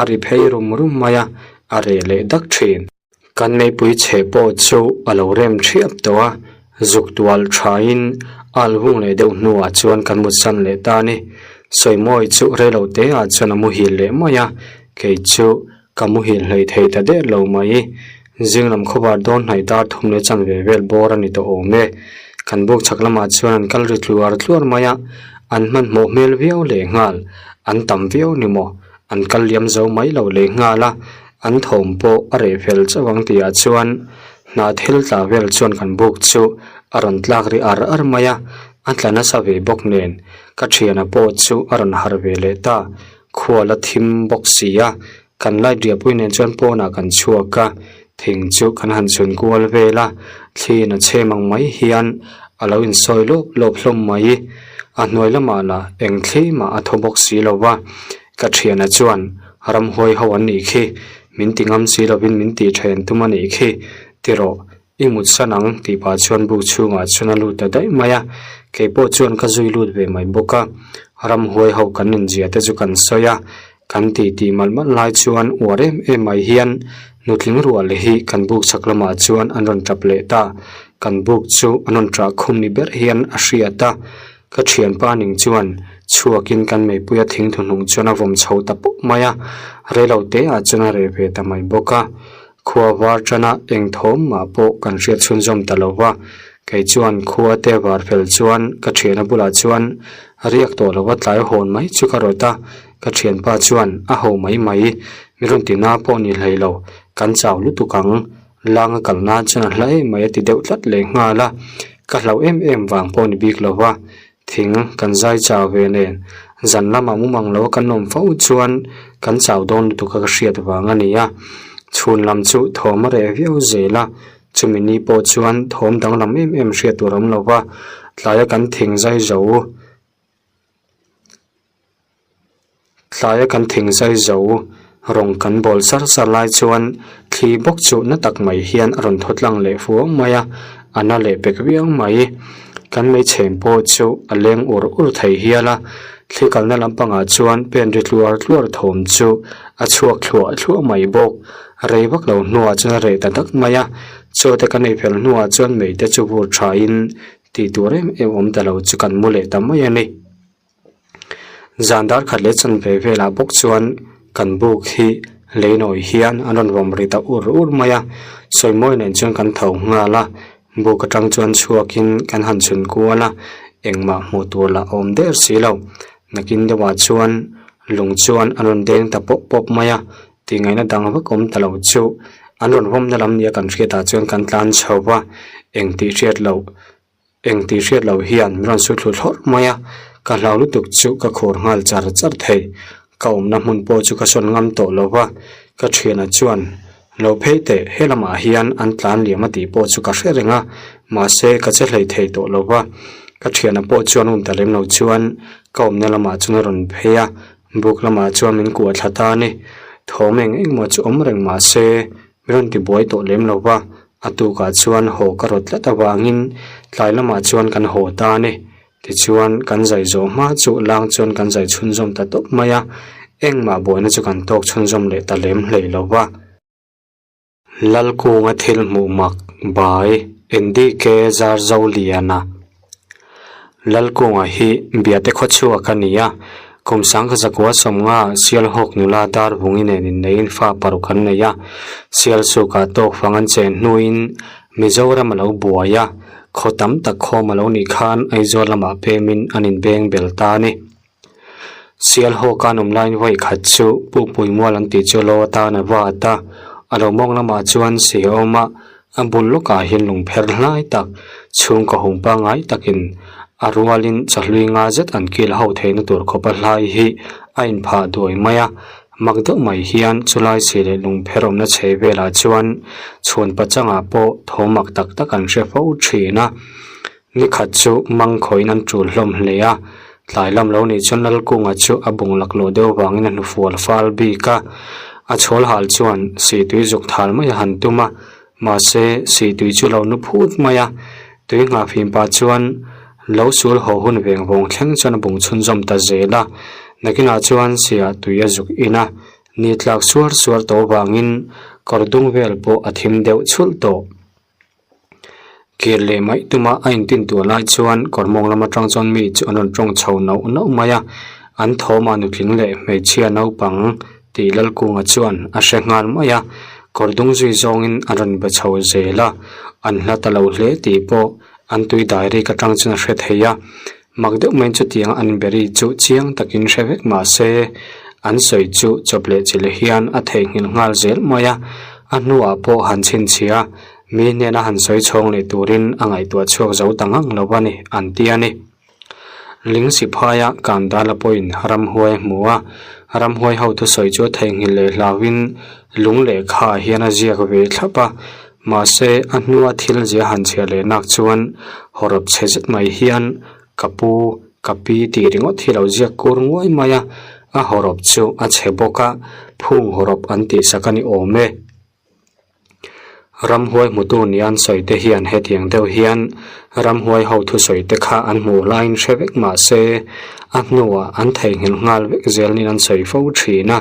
A ri phei rum rum mai a, a reh leh dak thin. Kan meipui chhe pawh chu a lo rem thiap tawh a, zuk tual thain a alvung leh deuh hnuah chuan kan mutsan leh ta a ni. Sawimawi chu reilo te ah chuan a muhil leh mai a, kei chu ka muhil hlei thei ta der lo mai. Zinglam khawvar dawn hnaih dar thum leh chanve vel bawr a ni tawh awm e. Kan buk chhak lamah chuan an kal ri tluar tluar mai a, an hmanhmawh hmel viau leh nghal, an tam viau ni maw? An kal liam zo mai lo leh nghal a, an thawm pawh a reh fel chauh ang tihah chuan hna thil tla vel chuan kan buk chu a rawn tlak ri ar ar mai a, a tla nasa ve bawk nen ka thiana pawh chu a rawn harh ve leh ta, khua la thim bawk si a, kan light riahpui nen chuan pawnah kan chhuak a, thing chu kan han chhun kual vel a, thliin a chhem ang mai hian a lo insawi lawp lawp hlawm mai. A hnuai lamah lah eng thli mah a thaw bawk si lo va, ka thiana chuan ramhuai ho an nih khi, min ti ngam si lovin min tih then tum a nih khi, ti rawh, i mut san ang tih pah chuan buk chhungah chuan a lut ta daih mai a, kei pawh chuan ka zui lut ve mai bawk a, ramhuai ho kan inzia te chu kan sawi a, kan tih tih malh malh lai chuan uar em em mai hian nutling rual hi kan buk chhak lamah chuan an rawn tap leh ta, kan buk chu an rawn ṭah khum ni ber hian a hriat a, ka thianpa ning chuan chhuakin kan meipuia thing thuhnung chuan a vawm chho ta pawp mai a, reilo te ah chuan a reh ve ta mai bawk a, khua var ṭana eng thawm mah pawh kan hriat chhunzawm ta lo va, kei chuan khua te var fel chuan ka thiana bulah chuan riak tawh lova tlai hawn mai chu ka rawt a. Ka thianpa chuan a ho mai mai, mi rawn ti na pawh ni hlei lo, kan chau lutuk ang, langa kal nan chuan a hla em mai a ti deuh tlat leh nghal a, ka hlauh em em vang pawh ni bik lo va, thing kan zai chau ve nen, zan lamah mumang lo a kan awm fo chuan kan chau dawn lutuk a ka hriat vang a ni a, chhun lam chu thawm a reh viau zel a, chumi ni pawh chuan thawm danglam em em hriat tur a awm lo va, tlaia kan thing zai zo. Tlaia kan thing zai zo rawng kan bawl sar sar lai chuan thli bawk chu na tak mai hian a rawn thaw tlang leh fuau mai a, a na leh pek viau mai. Kan meichhem pawh chu a leng ur ur thei hial a, thli kalna lampangah chuan pen ri tluar tluar thawm chu a chhuak thluah thluah mai bawk. Rei vak lo hnuah chuan a reh ta dak mai a, chaw te kan ei fel hnuah chuan mei te chu vur thain Tih tur em em awm ta lo chu kan mu leh ta mai a ni. Zan dar khat leh chanve velah bawk chuan kan buk hi lei nawi hian an rawn vawm ri ta ur ur mai a, sawimawi nen chuan kan tho nghal a, buk atang chuan chhuakin kan han chhun kual a, engmah hmuh tur lah a awm der si lo. Nakin deuhah chuan lung chuan an rawn deng ta pawp pawp mai a, Tih ngaihna dang vak awm ta lo chu an rawn vawmna lam nia kan hriatah chuan kan tlan chho va, eng tih hriat loh eng tih hriat loh hian min rawn su thlu thlawrh mai a, ka hlau lutuk chu ka khur nghal char char thei. Ka awmna hmun pawh chu ka sawn ngam tawh lo va, ka thiana chuan lo phei teh he lamah hian an tlan liam a tih pawh chu ka hre reng a, mahse ka che hlei thei tawh lo va, ka thiana pawh chuan um ta lem lo chuan ka awmna lamah chuan a rawn phei a, Buk lamah chuan min kuah thla ta a ni. Thawm eng eng maw chu awm reng mah se min rawn ti buai tawh lem lo va, a tukah chuan haw ka rawt tlat avangin tlai lamah chuan kan haw ta a ni. Tichuan kan zai zawh hma chu lang chuan kan zai chhunzawm ta tawp mai a, engmah buaina chu kan tawk chhunzawm leh ta lem hlei lo va. Lalkunga thil hmuh mak by NDK Zarzoliana. Lalkunga hi Biate khawchhuak a ni a, kum sangkha zakua sawmnga Sialhawk nula Darvungi nen inneiin fa paruk an nei a, Sialsukah tawk fang an chen hnuin Mizoram a lo buai a, khaw tam tak khawm a lo nih khan Aizawl lamah pemin an inbeng bel ta a ni. Sialhawk an awm laiin vawi khat chu Pukpui mual an tih chu lo atan a vat a, a lo mawng lamah chuan si a awm a, a bul lawkah hian lungpher hlai tak chhungkaw hung pangngai takin a rualin chahlui nga zet an kil ho theihna tur khawpa hlai hi a inphah duai mai a, mak deuh mai hian chulai si leh lungpher awmna chheh velah chuan chhuan pachangah pawh thaw mak tak tak an hre fo thin a. Ni khat chu mang khawiin an tul hlawm hle a, tlai lam lo nih chuan Lalkunga chu a bung laklawh deuh vangin a hnufual fal bik a, a chhawl hal chuan sihtui zuk thal mai a han tum a, mahse sihtui chu lo nu phut mai a, tui nghah fim pah chuan lo sul haw hun veng vawng thleng chuan a bung chhunzawm ta zel a, nakinah chuan siah tui a zuk in a, ni tlak suar suar tawh vangin kawr dung vel pawh a thim deuh chhulh tawh. Kir leh mai tuma a intin tur lai chuan kawr mawng lam atang chuan mi chu an rawn tawng chho nauh nauh mai a, an thawmah nutling leh hmeichhia naupang tih Lalkunga chuan a hre nghal mai a, kawr dung zui zawngin a rawn be chho zel a, an hla ta lo hle tih pawh an tui dai rik atang chuan a hre thei a, mak deuh maiin chutiang an be ri chu chiang takin hre vek mah se an sawi chu chawp leh chilh hian a theihnghilh nghal zel mai a, a hnuah pawh han chhinchhiah a. Mi hnena han sawi chhawng leh turin a ngaihtuah chhuak zo ta ngang lo a ni, an ti a ni. Ling Siphaia Kandala pawhin ramhuai a hmu a, ramhuai ho thusawi chu a theihnghilh leh hlauhin lung lehkha ah hian a ziak ve thlap a, mahse a hnua thil zia han chhiar leh nak chuan hawrawp chhe zet mai hian ka pu, ka pi tih ringawt hi lo ziak kur nguai mai a, a hawrawp chu a chhe bawk a, phung hawrawp an tihsak a ni awm e. Ramhuai hmutu nia an sawi te hian hetiang deuh hian ramhuai ho thusawi te kha an hmuh laiin hre vek mah se a hnuah an theihnghilh nghal vek zel niin an sawi fo thin a,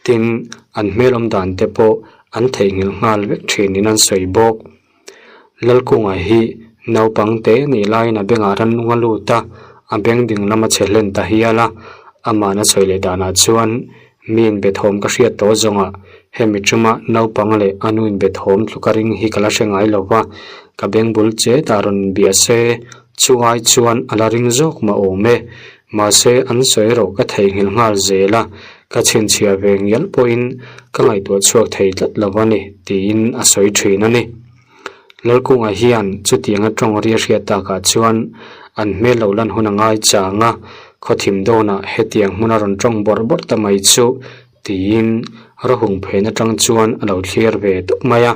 tin an hmel awm dan te pawh an theihnghilh nghal vek thin niin an sawi bawk. Lalkunga hi naupang te nih laiin a bengah rannung a lut a, a beng ding lam a che hlen ta hial a, amahna sawi leh danah chuan mi inbethawm ka hriat tawh zawngah hemi tuma naupang leh a nu inbethawm tluka ring hi ka la hre ngai lo va, ka beng bul chetah rawn inbiah se chu ai chuan a la ring zawk mah awm e. Mahse an sawi erawh ka theihnghilh nghal zel a, ka chhinchhiah ve ngial pawhin ka ngaihtuah chhuak thei tlat lo a ni tiin a sawi thin a ni. Lalkunga hian chutianga tawng ri a hriat takah chuan an hmel lo lan hun a ngai chang a, khawthim dawnah hetiang hmuna rawn tawng bawrh bawrh ta mai chu tiin rawhung phen atang chuan a lo thlir ve tawp mai a,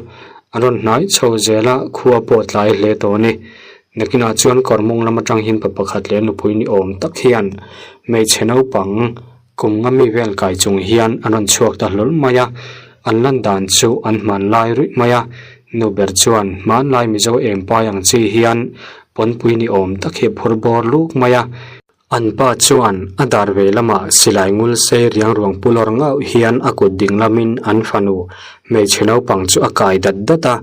a rawn hnai chho zel a, khua pawh tlai hle tawh a ni. Nakinah chuan kawr mawng lam atang hian pa pakhat leh nupui ni awm tak hian hmeichhe naupang kum nga mi vel kai chung hian an rawn chhuak ta hlawl mai a, an lan dan chu an hmanlai ruih mai a, nu ber chuan hmanlai Mizo em pai ang chi hian pawnpui ni awm tak hi a phur bawr luk mai a. An pa chuan a dar ve lamah silai ngul sei riang ruang pu lawr ngauh hian a kut ding lamin an fanu hmeichhe naupang chu a kai dat dat a,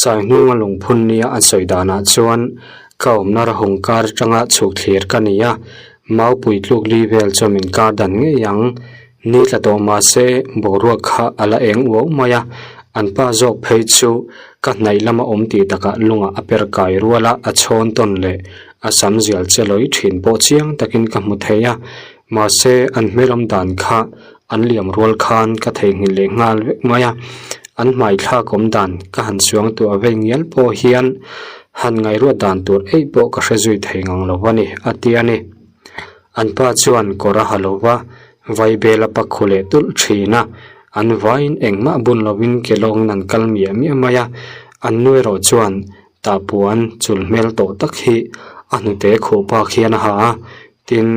sai hnunga lungphun nia a sawi danah chuan ka awmna rahung kar atanga chhuk thlir ka ni a, maupui tluk li vel chu min kar dan ngei ang. Ni tla tawh mahse boruak kha a la eng uau mai a, an pa zawk phei chu ka hnaih lama awm tih takah lungah a per kai rual a, a chhawn tawn leh a sam zial che lawi thin pawh chiang takin ka hmu thei a, mahse an hmelawm dan kha an liam rual khan ka theihnghilh leh nghal vek mai a, an hmai thlak awm dan ka han suang tuah vei ngial pawh hian han ngaihruat dan tur eih pawh ka hre zui thei ngang lo a ni, a ti a ni. An pa chuan kawr a ha lo va, vaibel a pak khu leh tulh thin a, an vaiin engmah bun lovin ke lawngin an kal miah miah mai a, an nu erawh chuan tahpuan chul hmel tawh tak hi a hnute khuh pak hian a ha a, tin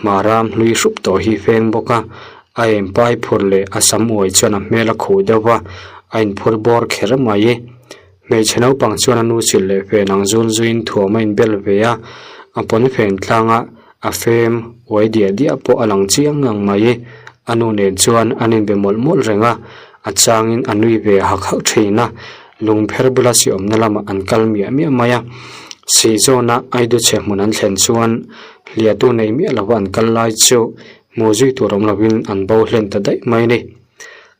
hmaram hlui hrup tawh hi feng bawk a, a em pai phur leh a sam uai chuan a hmel a khuh deuh va, a inphur bawr kher mai. Hmeichhe naupang chuan a nu silh leh fen ang zul zuiin thuam a inbel ve a, a pawn fen tlanga a fem uai diah diah pawh a lang chiang ngang mai. A nu nen chuan an inbe mawlh mawlh reng a. A changin a nui ve hak hak thin a, lungpher bula si awmna lamah an kal miah miah mai a. Sih zawna Aiduchhe hmun an thlen chuan hliahtu nei miah lova an kal lai chu hmuh zui tur awm lovin an bo hlen ta daih mai a ni.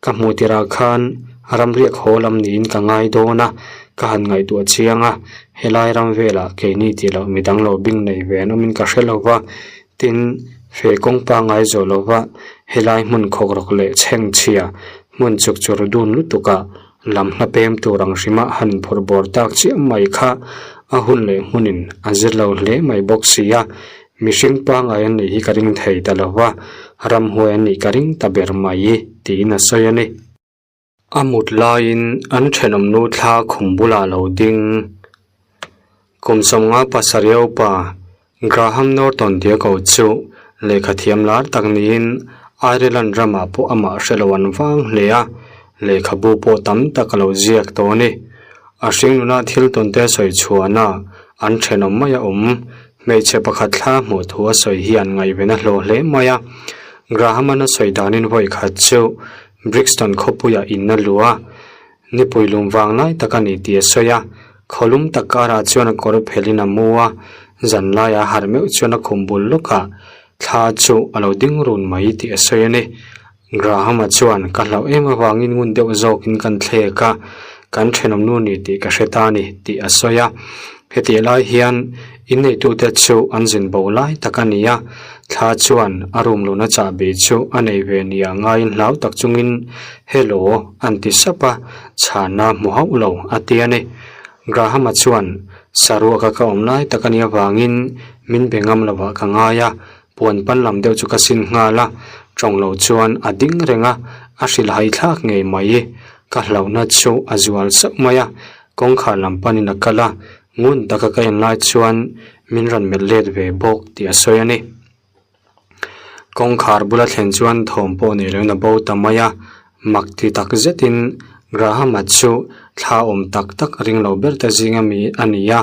Ka hmuh tirah khan ramriak haw lam niin ka ngai dawn a, ka han ngaihtuah chiang a, helai ram velah keini tih loh midang lo bing nei ve an awmin ka hre lo va, tin, fe kawng pangngai zawh lova helai hmun khawkrawk leh chhengchhia hmun chuk chur dun lutukah lam hla pem tur ang hrima han phurh bawr tak chiah mai kha a hun leh hmunin a zir lo hle mai bawk si a, mihring pangngai an nih hi ka ring thei ta lo va, ramhuai an nih ka ring ta ber mai tiin a sawi a ni. A mut laiin an thenawm nu thla khum bulah lo ding. Kum sawmnga pasarih upa Graham Norton tia ko chu lehkha thiam lar tak niin Ireland ramah pawh amah hre lo an vang hle a, lehkhabu pawh tam tak a lo ziak tawh a ni. A hringnuna thil tawnte sawi chhuahna an thenawm mai a awm. Hmeichhe pakhat thla hmuh thu a sawi hi an ngaihven a hlawh hle mai a. Graham-an a sawi danin vawi khat chu Brixton khawpuiah in a luh a, nipui lum vang lai tak a ni tih a sawi a, khawlum tak karah chuan a kawr phelhin a mu a, zan laiah a harh meuh chuan a khum bul lawkah thla chu a lo ding run mai tih a sawi a ni. Graham-a chuan ka hlauh em avangin ngun deuh zawkin kan thlek a, kan thenawm nu ni tih ka hre ta a ni tih a sawi a. Hetih lai hian inneitute chu an zin bo lai tak a ni a, thla chuan a room luna chahbi chu a nei ve nia ngaiin hlau tak chungin Hello an ti sap a, chhana hmu hauh lo a ti a ni. Graham-a chuan saruaka ka awm lai tak a nih avangin min be ngam lovah ka ngai a, puan pan lam deuh chu ka sin nghal a, tawng lo chuan a ding reng a, a hrilhhai thlak ngei mai. Ka hlauhna chu a zual sauh mai a, Kawngkhar lam panin a kal a, ngun taka ka en lai chuan min rawn melh let ve bawk tih a sawi a ni. Kawngkhar bula thlen chuan thawm pawh nei loin a bo ta mai a, mak ti tak zetin Graham-a chu thla awm tak tak ring lo ber te zinga mi a ni a,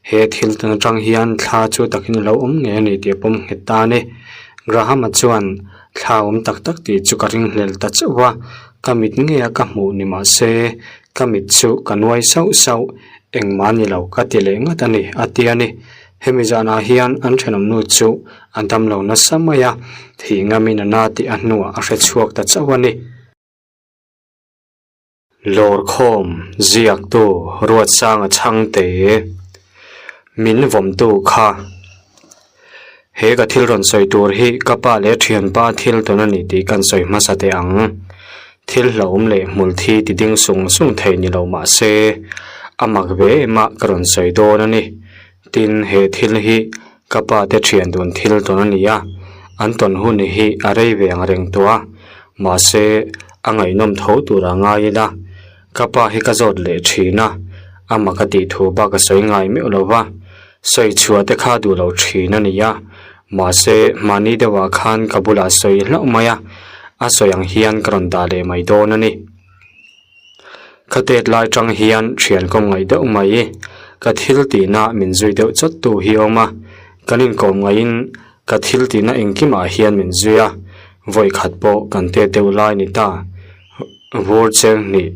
he thil tan atang hian thla chu takin a lo awm ngei a ni tih a pawm nghet ta a ni. Graham-a chuan thla awm tak tak tih chu ka ringhlel ta chauh a, ka mit ngei a ka hmuh ni mah se Ka mit chu ka nuai sauh sauh, engmah ni lo ka ti leh ngat a ni, a ti a ni. Hemi zanah hian an thenawm nu chu a dam lo nasa mai a, thih ngamin a na tih a hnuah a hre chhuak ta chauh a ni. Lawrkhawm ziaktu Ruatsanga Chhangte min vawmtu kha he ka thil rawn sawi tur hi ka pa leh thianpa thil tawn a ni tih kan sawi hmasa teh ang. Thil hlauhawm leh hmul thi ti ding sung sung thei ni lo mah se a mak ve em a ka rawn sawi dawn a ni. Tin, he thil hi ka pa te thian dun thil tawn a ni a, an tawn hun hi a rei ve ang reng tawh a, mahse a ngaihnawm tho tur a ngai ila. Ka pa hi ka zawt leh thin a, amah ka tih thu bak a sawi ngai meuh lo va, sawi chhuah te kha duh lo thin a ni a, mahse mahni deuhah khan ka bulah sawi hlauh mai a, a sawi ang hian ka rawn dah leh mai dawn a ni. Ka tet lai tang hian thian kawm ngaih deuh mai, ka thil tihna min zui deuh chawt tu hi a awm a, kan inkawm ngaihin ka thil tihna engkimah hian min zui a, vawi khat pawh kan tet deuh lai ni ta. Vur cheng hnih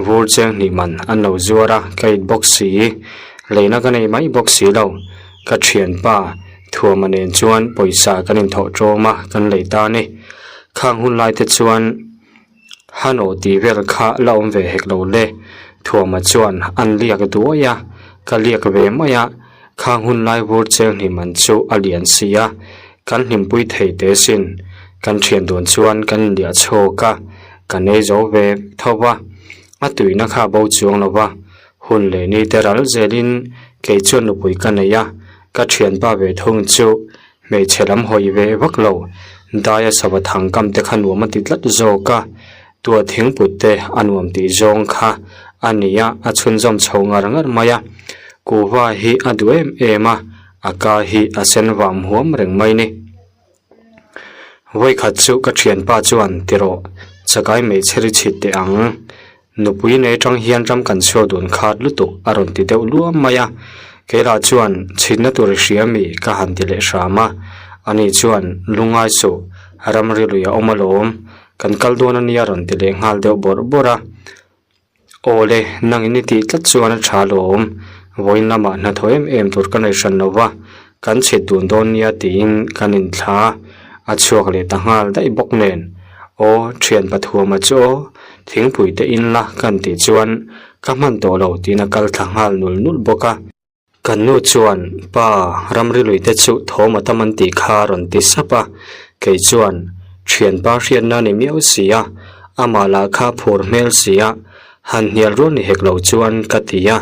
vur cheng hnih man an lo zuar a ka it bawk si leina ka nei mai bawk si lo ka thianpa thuama nen chuan pawisa kan inthawh tawm a kan lei ta a ni khang hun lai te chuan hanaw tih vel kha la awm ve hek lo le thuama chuan an liak duai a ka liak ve mai a khang hun lai vur cheng hnih man chu a lian si a Kan hlimpui thei teh sin, kan thian dun chuan kan inliah chhuak a, kan ei zo ve tho va, a tuihna kha a bo chuang lo va, hun leh ni te ral zelin kei chuan nupui ka nei a, ka thianpa ve thung chu hmeichhe lam hawi ve vak lo, daia sava thang kam te kha nuam a ti tlat zawk a, tua thingput te a nuam tih zawng kha a ni a, a chhunzawm chho ngar ngar mai a, kuhva hi a duh em em a. A ka hi a sen vam huam reng mai ni. Vawikhat chu ka thianpa chuan tirawh chakai hmeichhe ri chhit teh ang. Nupui nei tang hian ram kan chhuak dun khat lutuk a rawn ti deuh luam mai a. Keilah chuan chhitna tur i hria mi ka han ti leh hram a. Ani chuan lungngai suh ramri lui a awm alawm. Kan kal dawn a nia rawn ti leh nghal deuh bawrh bawrh a. Aw le, nang in i tih tlat chuan a tha lawm. Vawiin lamah hnathawh em em tur ka nei hran lo va, kan chhit dun dawn nia tiin kan inthla a chhuak leh ta nghal daih bawk nen. Aw, thian pathuama chu aw, thingpui te in la kan tih chuan ka hman tawh lo tiin a kal thla nghal nul nul bawk a. Kan nu chuan, Pa, ramri lui te chu thawm a tam an tih kha a rawn ti sap a. Kei chuan, Thianpa hriatna a ni miau si a, amah lah kha phur hmel si a, han hnial rual ni hek lo chuan ka ti a.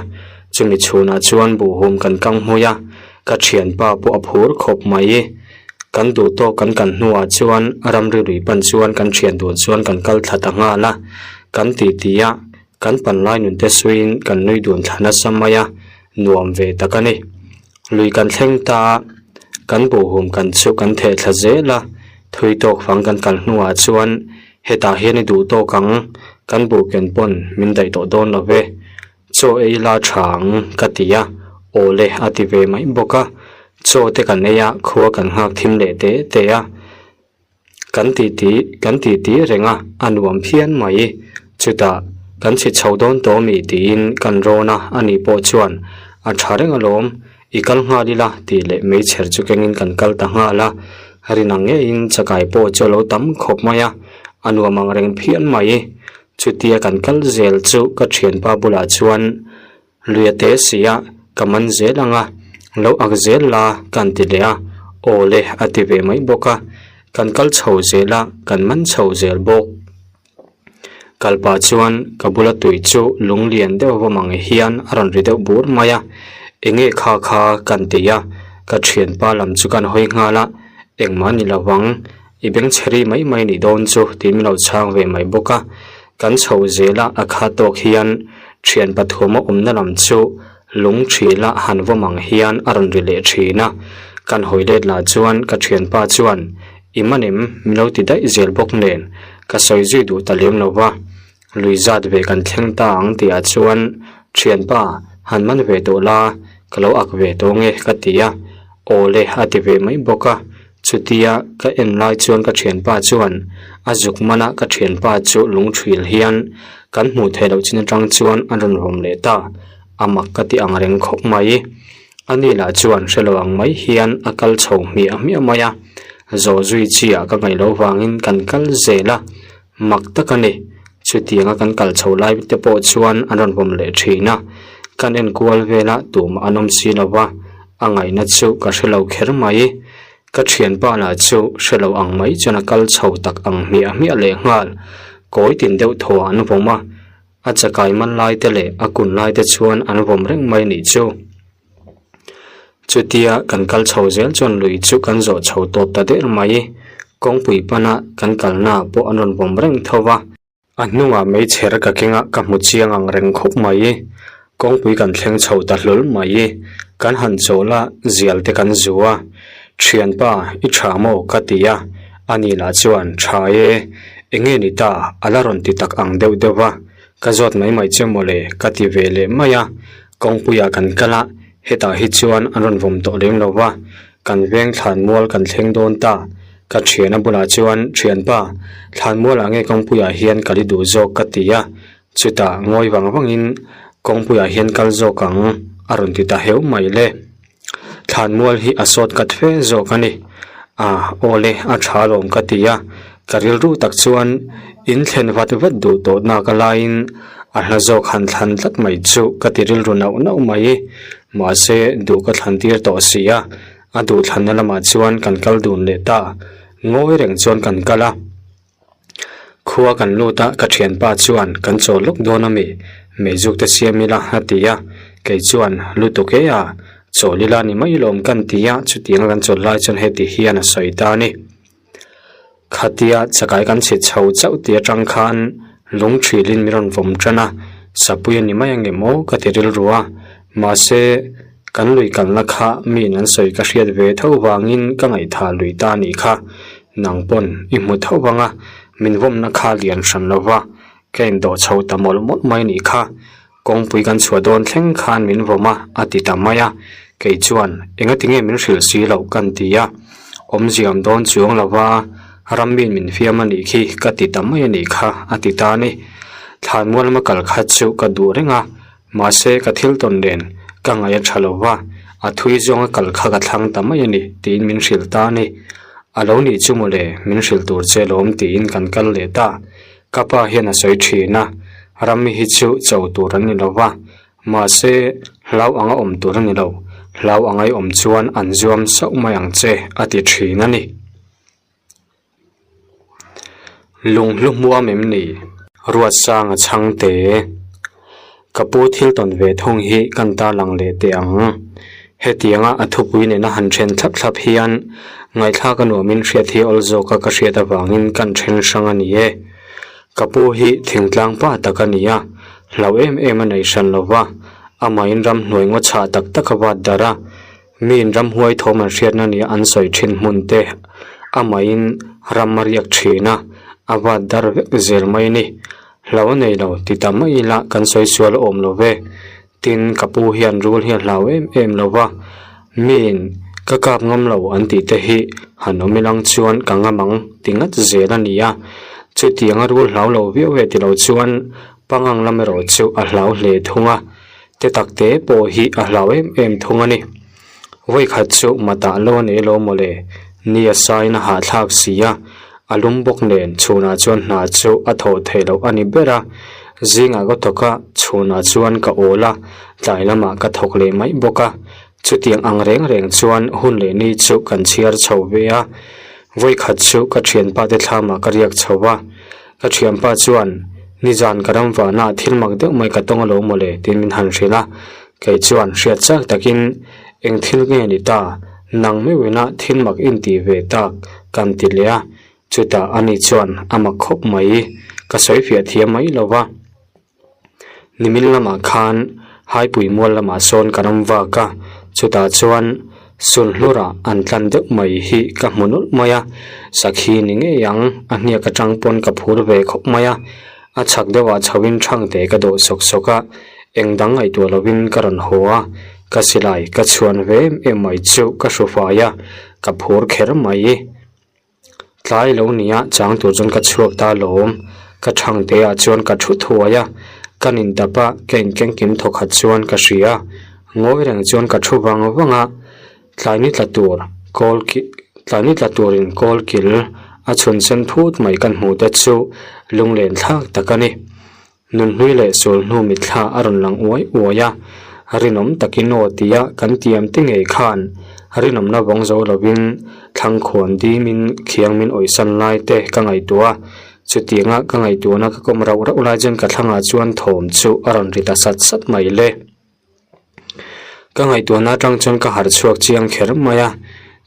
Chumi chhunah chuan buhhum kan kang hmui a, ka thianpa pawh a phur khawp mai. Kan duh tawk kan kan hnuah chuan ramri lui pan chuan kan thian dun chuan kan kal thla ta nghal a, kan titi a. Kan panlai nunte suiin kan nui dun thla nasa mai a, nuam ve tak a ni. Lui kan thleng ta a, kan buhhum kan chu kan theh thla zel a, thui tawk fang kan kal hnuah chuan hetah hian i duh tawk ang, kan buh ken pawn min daih tawh dawn lo ve. Chaw ei la tha ang ka ti a, aw le a ti ve mai bawk a. Chaw te kan ei a, khua kan nghak thim leh te te a. Kan titi kan titi reng a, a nuam phian mai. Chutah, kan chhi chho dawn tawh mi tiin kan rawn a, ani pawh chuan, A tha reng alawm, i kal nghal ila tih leh meichher chu kengin kan kal ta nghal a. Rin ang ngeiin chakai pawh chu a lo tam khawp mai a, a nuam ang reng phian mai. Chutia kan kal zel chu ka thianpa bulah chuan, Lui a te si a, ka man zel ang a, lo ak zel la kan ti leh a, aw le a ti ve mai bawk a, kan kal chho zel a, kan man chho zel bawk. Kal pah chuan ka bula tui chu lung lian deuh vawm ang hian a rawn ri deuh bur mai a, enge kha kha kan ti a, ka thianpa lam chu kan hawi nghal a, engmah ni lo vang, i bengchhe ri mai mai nih dawn chu tih min lo chhang ve mai bawk a, kan chho zel a a kha tawk hian thian pathum a awmna lam chu lung thila han vawm ang hian a rawn ri leh thin a, kan hawi let lah chuan ka thianpa chuan i man em min lo ti daih zel bawk nen ka sawi zui duh ta lem lo va, lui zat ve kan thleng ta ang tih ah chuan thianpa han man ve tawh la ka lo ak ve tawh nge ka ti a, aw le a ti ve mai bawk a. Chutia ka en lai chuan ka thianpa chuan a zuk man a, ka thianpa chu lungthil hian kan hmuh theih loh chin atang chuan a rawn rawm leh ta, a mak ka ti ang reng khawp mai. Ani lah chuan hre lo ang mai hian a kal chho hmiah hmiah mai a, zawh zui chi ah ka ngaih loh vangin kan kal zel a, mak tak a ni. Chutianga kan kal chho lai te pawh chuan an rawn vawm leh thin a, kan en kual vel a tumah an awm si lo va, a ngaihna chu ka hre lo kher mai. Ka thianpa lah chu hre lo ang mai chuan a kal chho tak ang hmiah hmiah leh nghal. Kawi tin deuh thaw an vawm a, a chakai man lai te leh a kun lai te chuan an vawm reng mai nih chu. Chutia kan kal chho zel chuan lui chu kan zawh chho tawp ta der mai. Kawngpui pana kan kalna pawh an rawn vawm reng tho va. A hnungah meichher ka keng a, ka hmu chiang ang reng khawp mai. Kawngpui kan thleng chho ta hlawl mai. Kan han chawl a, zial te kan zu a. Thianpa, i tha maw? ka ti a. Ani lah chuan, Tha e, enge ni ta? A la rawn ti tak ang deuh deuh va. Ka zawt mai mai che mawle, ka ti ve leh mai a. Kawngpuiah kan kal a, hetah hi chuan an rawn vawm tawh lem lo va. Kan veng thlanmual kan thleng dawn ta. Ka thiana bulah chuan, Thianpa, thlanmualah nge kawngpuiah hian kal i duh zawk ka ti a. Chutah ngawi vang vangin, Kawngpuiah hian kal zawk ang, a rawn ti ta heu mai le. Thlanmual hi a sawt kat fe zawk a ni. A, aw le, a tha alawm ka ti a. Ka rilru tak chuan in thlen vat vat duh tawh nak a laiin a hla zawk han thlan tlat mai chu ka ti rilru nauh nauh mai. Mahse, duh ka thlan tir tawh si a, a duh thlanna lamah chuan kan kal dun leh ta. Ngawi reng chuan kan kal a. Khua kan lut a, ka thianpa chuan kan chawl lawk dawn a mi, meizuk te siam ila a ti a, kei chuan lutuk e a, chawl ila ni mai lawm kan ti a, chutianga kan chawl lai chuan heti hian a sawi ta a ni. Khatia chakai kan chhit chho chauh tih atang khan lung thilin min rawn vawm tan a, sapui a ni mai ang em aw ka ti rilru a, mahse kan lui kalna kha miin an sawi ka hriat ve tho vangin ka ngaihthah lui ta a nih kha, nang pawn i hmu tho vang a, min vawmna kha lian hran lo va, ka indawh chho ta mawlh mawlh mai a nih kha. Kawngpui kan chhuah dawn thleng khan min vawm a, a ti ta mai a. Kei chuan, Engati nge min hrilh si loh? kan ti a. Awmziam dawn chuang lo va. Rammiin min fiam a nih khi ka ti ta mai a nih kha, a ti ta a ni. Thlanmual lama kal kha chu ka duh reng a, mahse ka thil tawn nen ka ngaih a tha lo va, a thui zawnga kal kha ka thlang ta mai a ni, tiin min hrilh ta a ni. A lo nih chu mawle, min hrilh tur che lawm tiin kan kal leh ta. Ka pa hian a sawi thin a, Rammi hi chu cho tur an ni lo va, Mahse, hlau anga awm tur a ni lo, hlau anga i awm chuan an zuam sauh mai ang che, a ti thin a ni. Lunghlu hmuam em ni? Ruatsanga chhangte, Ka pu thil tawn ve thung hi kan tarlang leh teh ang. Hetianga a thupui nena han then thlap thlap hian ngaihthlak a nuamin hriat hi awl zawka ka hriat avangin kan then hrang a ni e. Ka pu hi thingtlang pa tak a ni a, hlau em em a nei hran lo va, amahin ramhnuai ngaw chhah tak tak a vat darh a, miin ramhuai thawm an hriatna nia an sawi thin hmun te amahin ram a riak thin a, a vat darh vek zel mai a ni. Hlau a nei lo ti ta mai ila kan sawi sual a awm lo ve. Tin, ka pu hian rul hi a hlau em em lo va, miin ka kap ngam lo an tih te hi han awm ilang chuan ka ngam ang ti ngat zel a ni a. Chutianga rul hlau lo viau e ti lo chuan pangang lam erawh chu a hlau hle thung a, te tak te pawh hi a hlau em em thung a ni. Vawikhat chu matah lo a nei lo mawle, ni a sain a hahthlak si a, a lum bawk nen chhunah chuan hna chu a thawh theih loh a ni ber a, zingah ka thawk a, chhunah chuan ka awl a, tlai lamah ka thawk leh mai bawk a, chutiang ang reng reng chuan hun leh ni chu kan chhiar chho ve a, vawikhat chu ka thianpa te thlamah ka riak chho a, ka thianpa chuan nizan ka ram vanah thil mak deuh mai ka tawng alo mawle tiin min han hrilh a. Kei chuan hriat chak takin eng thil nge ni ta, nang meuhina thil mak intih ve tak kan ti leh a, chutah ani chuan a mak khawp mai, ka sawi fiah thiam mai lo va. Nimin lamah khan Haipui mual lamah sawn ka ram vak a, chutah chuan Sulhlurah an tlan deuh mai hi ka hmu nawlh mai a, sakhi ni ngei ang, a hniak atang pawn ka phur ve khawp mai a, A chhak deuhah chhoin thangte ka dawh sawk sawk a, eng dang ngaihtuah lovin ka rawn haw a, ka silai ka chhuan ve em em mai chu ka hru fai a, ka phur kher mai. Tlai lo nia chang tur chuan ka chhuak ta lawm, ka thangte ah chuan ka thu thuai a, ka nin tap a, ka inkengkim thawkhat chuan ka hria, ngawi reng chuan ka thu vang vang a. Tlai ni tla tur kawl ki tlai ni tla turin kawl kil a chhun sen phut mai kan hmuh te chu lunglen thlak tak a ni. Nunhlui leh sulhnu mitthla a rawn lang uai uai a, rinawm takin aw tia kan tiam te ngei khan rinawmna vawng zo lovin thlangkhuan dimin khiang min awihsan lai te ka ngaihtuah a, chutianga ka ngaihtuahna ka kawm rauh rauh lai chuan ka thlangah chuan thawm chu a rawn ri ta sat sat mai le. Ka ngaihtuahna atang chuan ka harh chhuak chiang kher mai a,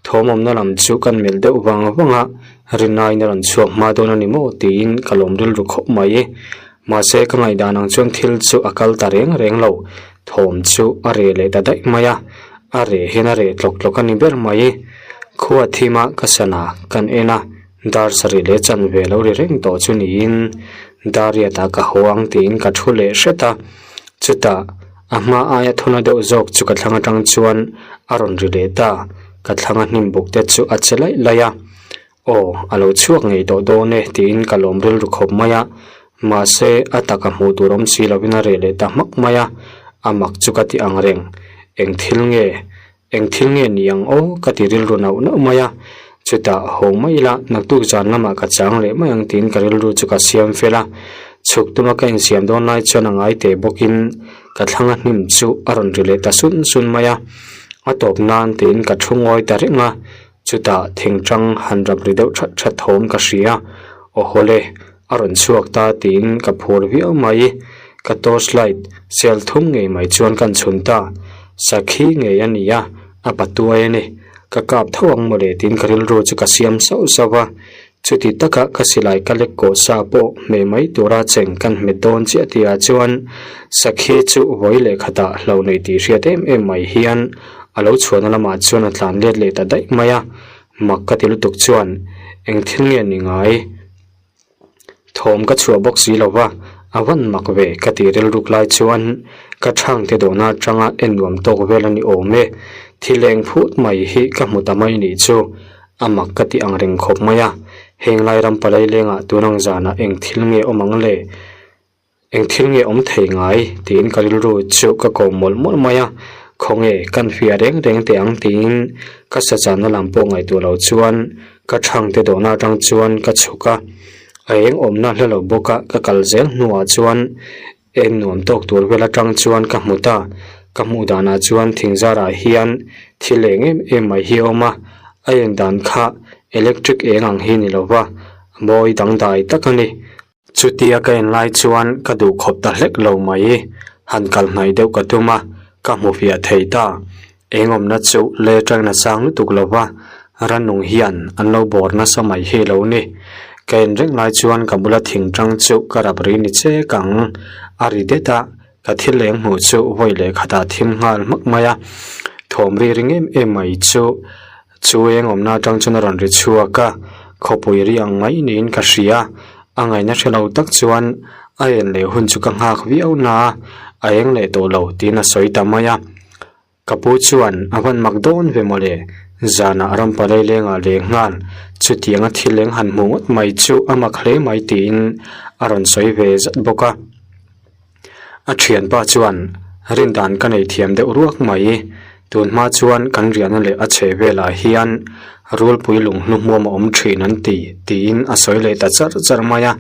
thawmawmna lam chu kan melh deuh vang vang a, rinaiin a rawn chhuak hma dawn a ni maw tiin ka lawm rilru khawp mai. Mahse ka ngaihdan ang chuan thil chu a kal ta reng reng lo, thawm chu a reh leh ta daih mai a, a reh hian a reh tlawk tlawk a ni ber mai. Khua thima ka sana kan en a, dar sarih leh chanve lo ri reng tawh chu niin Dariat-ah ka haw ang tiin ka thu leh hret a, chutah a hma aia thuna deuh zawk chu ka thlang atang chuan a rawn ri leh ta, ka thlang a hnim buk te chu a che laih laih a, aw a lo chhuak ngei tawh dawn e tiin ka lawm rilru khawp mai a, mahse a taka hmuh tur awm si lovin a reh leh ta hmak mai a, a mak chu ka ti ang reng, eng thil nge Eng thil nge ni ang aw ka ti rilru nauh nauh mai a, chutah haw mai ila naktuk zan lamah ka chang leh mai ang tiin ka rilru chu ka siam fel a, chhuk tuma ka insiam dawn lai chuan a ngai teh bawkin ka thlang a hnim chu a rawn ri leh ta sun sun mai a, a tawp nan tiin ka thu ngawi ta reng a, chutah thingtang han rap ri deuh that that thawm ka hria, aw hawle a rawn chhuak ta tiin ka phur viau mai. Ka torch light sel thum ngei mai chuan kan chhun ta. Sakhi ngei a ni a, a patuai a ni. Ka kap tho ang mawle tiin ka rilru chu ka siam sauh sauh a. Chuti taka ka silai ka lek kawh sa pawh hmeh mai tura cheng kan hmet dawn chiah tihah chuan sakhi chu vawi leh khatah hlo nei tih hriat em em mai hian a lo chhuahna lamah chuan a tlan let leh ta daih mai a. Mak ka ti lutuk chuan eng thil nge ni ngai? Thawm ka chhuah bawk si lo va, a van mak ve ka ti rilruk lai chuan ka thangte dawhna atanga en nuam tawk vel a ni awm e. Thil eng phut mai hi ka hmu ta mai nih chu a mak ka ti ang reng khawp mai a. Heng lai ram palai lengah tun ang zanah eng thil nge awm ang le? Eng thil nge awm thei ngai? tiin ka rilru chu ka ko mawlh mawlh mai a, Khawnge kan fiah reng reng teh ang tiin ka sachanna lam pawh ngaihtuah lo chuan ka thangte dawhna atang chuan ka chhuk a, a eng awmna hla lo bawk a ka kal zel hnuah chuan Eng nuam tawk tur vel atang chuan ka hmu ta. Ka hmuh danah chuan thing zarah hian thil eng em em mai hi a awm a, a en dan kha electric eng ang hi ni lova mawi dangdai tak a ni. Chutia ka en lai chuan ka duh khawp ta hlek lo mai. Han kal hnaih deuh ka tum a, ka hmu fiah thei ta. Eng awmna chu le tangna sang lutuk lova rannung hian an lo bawr nasa mai hi lo ni. Ka en reng lai chuan ka bula thing tang chu ka rap ri ni chek ang. A ri det a, ka thil eng hmuh chu vawi leh khatah thim nghal hmak mai a. Thawm ri ring em em mai chu chu eng awmna atang chuan a rawn ri chhuak a, khawpui ri ang mai niin ka hria. A ngaihna hre lo tak chuan a en leh hun chu ka nghak viau na a, a eng leh tawh lo tiin a sawi ta mai a. Ka pu chuan a van mak dawn ve mawle, zanah rampalai lengah leh nghal chutianga thil eng han hmuh ngawt mai chu a mak hle mai tiin a rawn sawi ve zat bawk a. A thianpa chuan rindan ka nei thiam deuh ruak mai, tunhma chuan kan riahna leh a chhe velah hian rulpui lung hnuhmuam a awm thin an ti tiin a sawi leh ta char char mai a.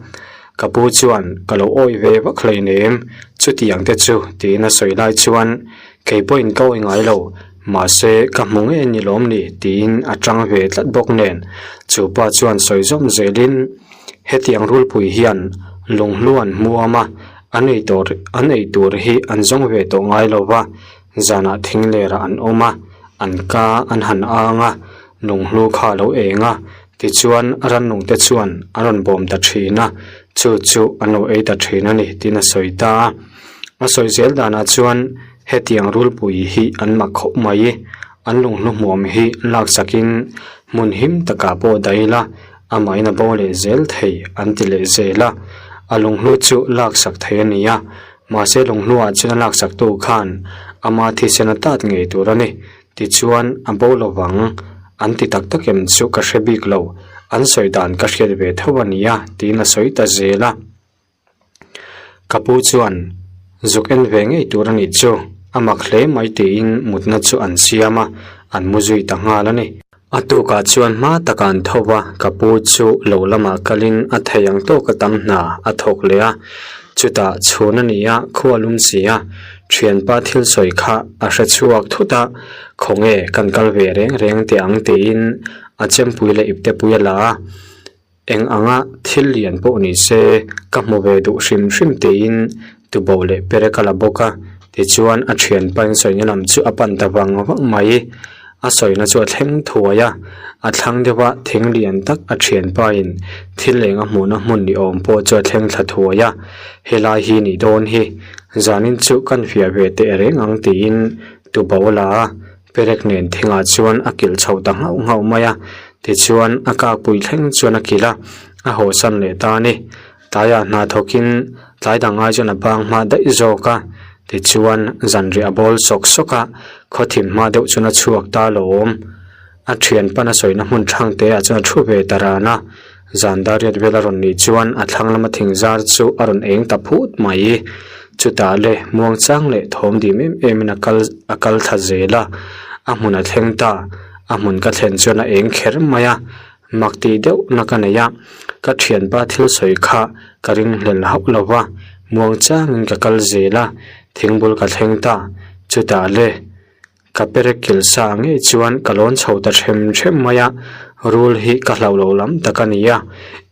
Ka pu chuan ka lo awih ve vak hleinem chutiang te chu tiin a sawi lai chuan Kei pawhin ka awi ngai lo, mahse ka hmu ngei ni lawm ni tiin a tang ve tlat bawk nen chu pa chuan sawi zawm zelin hetiang rulpui hian lunghlu an hmu awm a, an ei tur an ei tur hi an zawng ve tawh ngai lo va, zanah thing lerah an awm a, an ka an han ang a, lunghlu kha a lo eng a, tichuan rannung te chuan an rawn bawm ta thin a, chu chu an lo ei ta thin a ni tiin a sawi ta a. A sawi zel danah chuan hetiang rulpui hi an mak khawp mai, an lunghlu hmuam hi lak sakin hmun him takah pawh dah ila amahin a bo leh zel thei an ti leh zel a, a lunghlu chu lak sak thei a ni a, mahse lunghluah chuan a lak saktu khan ama thisen a tat ngei tur a ni, tichuan a bo lovang an ti tak tak em chu ka hre bik lo, an sawi dan ka hriat ve tho a nia tiin a sawi ta zel a. Ka pu chuan zuk en ve ngei tur a nih chu, a mak hle mai tiin mutna chu an siam a, an mu zui ta nghal a ni. A tukah chuan hma takah an tho va, ka pu chu lo lamah kalin a thei ang tawka tam hna a thawk leh a, chutah chhun a ni a, khua lum si a, thianpa thil sawi kha a hre chhuak thut a, khawnge kan kal ve reng reng teh ang tiin a chempui leh iptepui a la a. Eng anga thil lian pawh ni se ka hmu ve duh hrim hrim tiin tuboh leh perek a la bawk a, tichuan a thianpa in sawina lam chu a pan ta vang vang mai. A sawina chu a thleng thuai a, a thlang deuh a thing lian tak a thianpa in thil eng a hmuhna hmun ni awm pawh chu a thleng thla thuai a, helai hi nih dawn hi zanin chu kan fiah ve teh reng ang tiin tuboh a la a. Perek nen thingah chuan a kilh chho ta nghauh nghauh mai a, tichuan a kakpui thleng chuan a kilh a, a hawsan leh ta a ni. Tlaiah hna thawkin tlai dang ai chuan a bang hma daih zawk a, tichuan zanriah a bawl sawk sawk a, khawthim hma deuh chuan a chhuak ta lawm. A thian pan a sawina hmun thang te ah chuan a thu ve ta ran a, zan dar riat vel a rawn nih chuan a thlang lama thing zar chu a rawn eng ta phut mai. Chutah le muangchang leh thawm dim em em in a kal a kal thla zel a, a hmun a thleng ta, a hmun ka thlen chuan a eng kher mai a, mak tih deuh na ka nei a, ka thianpa thil sawi kha ka ringhlel hauh lo va, muangchangin ka kal zel a, thingbul ka thleng ta, chutah le. Ka perek kilh sa ngei chuan ka lawn chho ta hrem hrem mai a, rul hi ka hlauh lo lam tak a ni a,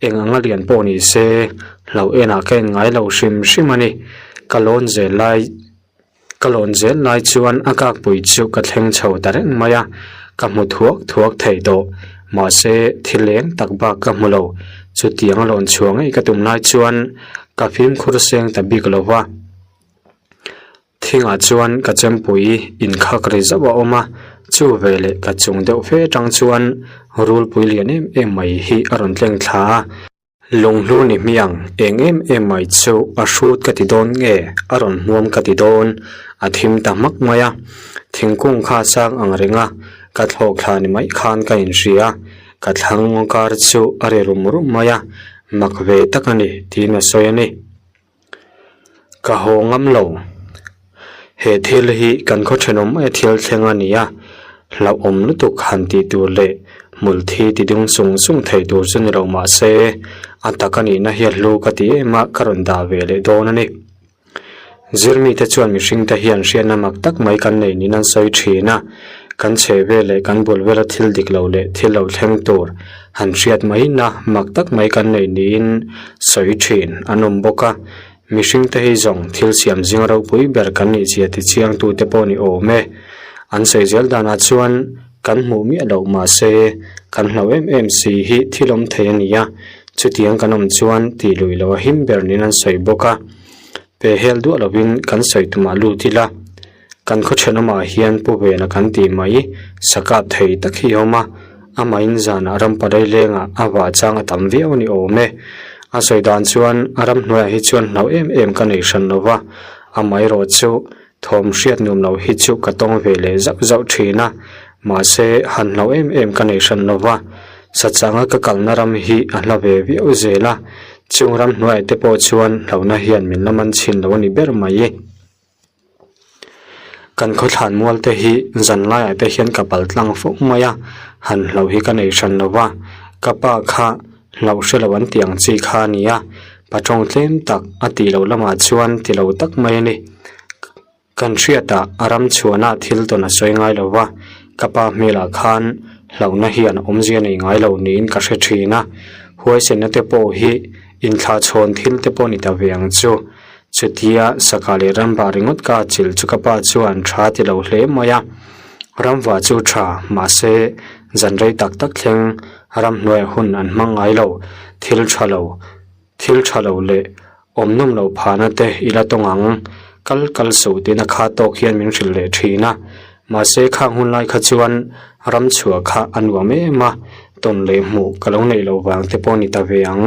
eng anga lian pawh ni se hlauh enah ka en ngai lo hrim hrim a ni. Ka lawn zel lai ka lawn zel lai chuan a kakpui chu ka thleng chho ta reng mai a, ka hmu thuak thuak thei tawh. Mahse thil eng tak bak ka hmu lo, chutiang a lawn chhuah ngei ka tum lai chuan ka fimkhur seng ta bik lo va. Thingah chuan ka chempui inkhak ri zauh a awm a, chu veleh ka chung deuh fe tang chuan rulpui lian em em mai hi a rawn tleng thla a. Lunghlu ni hmiang eng em em mai chu a hrut ka ti dawn nge a rawn hmuam ka ti dawn, a thim ta hmak mai a. Thingkung kha sang ang reng a, ka thlawk thla ni mai khan ka inhria. Ka thlang kar chu a ri rum rum mai a, mak ve tak a ni tiin a sawi a ni. Ka haw ngam lo. He thil hi kan khaw thenawm maia thil thleng a ni a, hlauhawm lutuk han tih tur leh hmul thi ti dung sung sung thei tur chu ni lo mah se, a tak a nihna hi a hlu ka ti em a, ka rawn dah ve leh dawn a ni. Zirmite chuan mihringte hian hriatna mak tak mai kan nei niin an sawi thin a, kan chheh vel leh kan bul vela thil dik lo leh thil lo thleng tur han hriat maina mak tak mai kan nei niin sawi thin an awm bawk a. Mihringte hi zawng thil siam zing ropui ber kan nih zia ti chiangtute pawh ni awm e. An sawi zel danah chuan kan hmuh miah loh mahse kan hlauh em em si hi thil awm thei a ni a, chutiang kan awm chuan tih lui loh a him ber niin an sawi bawk a. Pe hel duah lovin kan sawi tumah lut ila, kan khaw thenawmah hian pu vena kan tih mai sa kap thei tak hi a awm a, amahin zanah ram palai lengah a vah chang a tam viau a ni awm e. A sawi dan chuan a ramhnuaiah hi chuan hlauh em em ka nei hran lova, amaherawh chu thawm hriat nuam lo hi chu ka tawng ve leh zauh zauh thin a, mahse han hlauh em em ka nei hran lova, sachanga ka kalna ram hi a hla ve viau zel a, Chung ramhnuaiah te pawh chuan hlauhna hian min la man chhin lo a ni ber mai. Kan khawthlan mual te hi zan laiah te hian ka pal tlang fo mai a, han hlauh hi ka nei hran lo va, ka pa kha hlauh hre lo an tih ang chi kha a ni a, patawng tlem tak a tih loh lamah chuan ti lo tak mai a ni. Kan hriatah a ram chhuanah thil tawn a sawi ngai lo va, ka pa hmelah khan hlauhna hian awmzia nei ngai lo niin ka hre thin a, huaisenna te pawh hi inthlahchhawn thil te pawh ni ta ve ang chu. Chutia saka leh ramvah ringawt ka chilh chu ka pa chuan tha ti lo hle mai a, ramvah chu tha mahse zan rei tak tak thleng ramhnuaiah hun an hmang ngai lo, thil tha lo. Thil tha lo leh awm nawm loh phahna te i la tawng ang, kal kal suh tiin a kha tawk hian min hrilh leh thin a. Mahse khang hun lai kha chuan ram chhuah kha a nuam em a, tawn leh hmuh ka lo neih loh vang te pawh ni ta ve ang.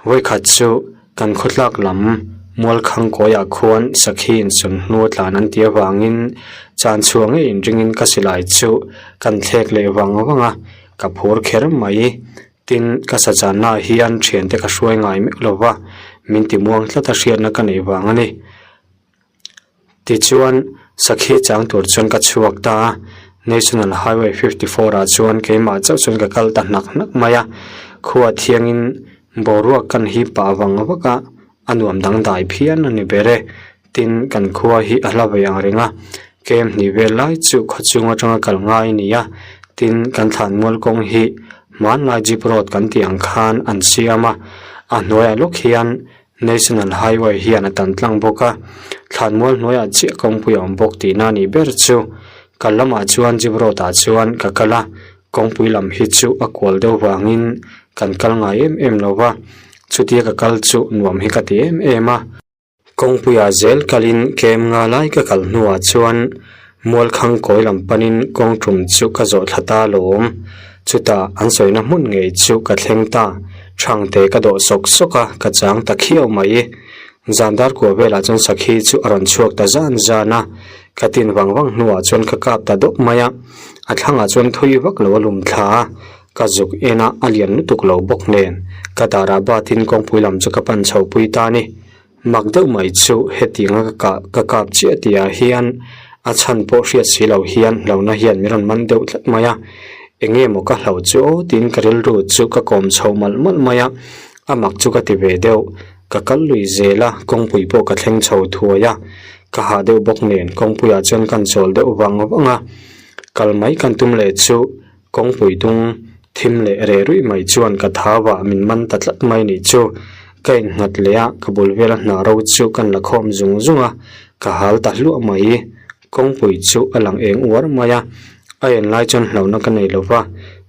Vawikhat chu kan khawtlak lam Mualkhang kawiah khuan sakhi insawn hnu a tlan an tih avangin chan chhuah ngei inringin ka silai chu kan thlek leh vang vang a, ka phur kher mai. Tin, ka sachannaah hian thiante ka hruai ngai meuh lo va, min ti muang tlat a hriatna ka neih vang a ni. Tichuan, sakhi chang tur chuan ka chhuak ta a, National Highway 54 ah chuan keimah chauh chuan ka kal ta hnak hnak mai a, khua thiangin boruak kan hip pah vang vak a, a nuam dangdai phian a ni ber e. Tin, kan khua hi a hla ve ang reng a, kem hnih vel lai chu khaw chung atanga kal ngai a ni a, tin, kan thlanmual kawng hi hmanlai jeep road kan tih ang khan an siam a, a hnuaiah lawk hian National Highway hian a tan tlang bawk a, thlanmual hnuaiah chiah kawngpui a awm bawk tihna a nih ber chu. Kal lamah chuan jeep road ah chuan ka kal a, kawngpui lam hi chu a kual deuh vangin kan kal ngai em em lo va, chutia ka kal chu nuam hi ka ti em em a. Kawngpuiah zel kalin kem nga lai ka kal hnuah chuan Mualkhang kawi lam panin kawng tum chu ka zawh thla ta lawm. Chutah an sawina hmun ngei chu ka thleng ta, Thangte ka dawh sawk sawk a, ka chang ta khiau mai. Zan dar kua velah chuan sakhi chu a rawn chhuak ta zan zan a, ka tin vang vang hnuah chuan ka kap ta dawp mai a, a thlangah chuan thui vak lo a lum thla a, ka zuk en a, a lian lutuk lo bawk nen ka darah batin kawngpui lam chu ka pan chho pui ta a ni. Mak deuh mai chu hetianga ka kah ka kap chiah tih ah hian a chhan pawh hriat si lo hian hlauhna hian min rawn man deuh tlat mai a, eng nge maw ka hlauh chu aw tiin ka rilru chu ka kawm chho malh malh mai a, a mak chu ka ti ve deuh, ka kal lui zel a, kawngpui pawh ka thleng chho thuai a, ka hah deuh bawk nen kawngpuiah chuan kan chawl deuh vang vang a, kal mai kan tum leh chu Kawngpui dung thim leh reh ruih mai chuan ka thau ah min man ta tlat mai nih chu. Ka innghat leh a, ka bul vela hna ro chu kan la khawm zung zung a, ka hal ta hluah mai. Kawngpui chu a lang eng uar mai a, a en lai chuan hlauhna ka nei lo va,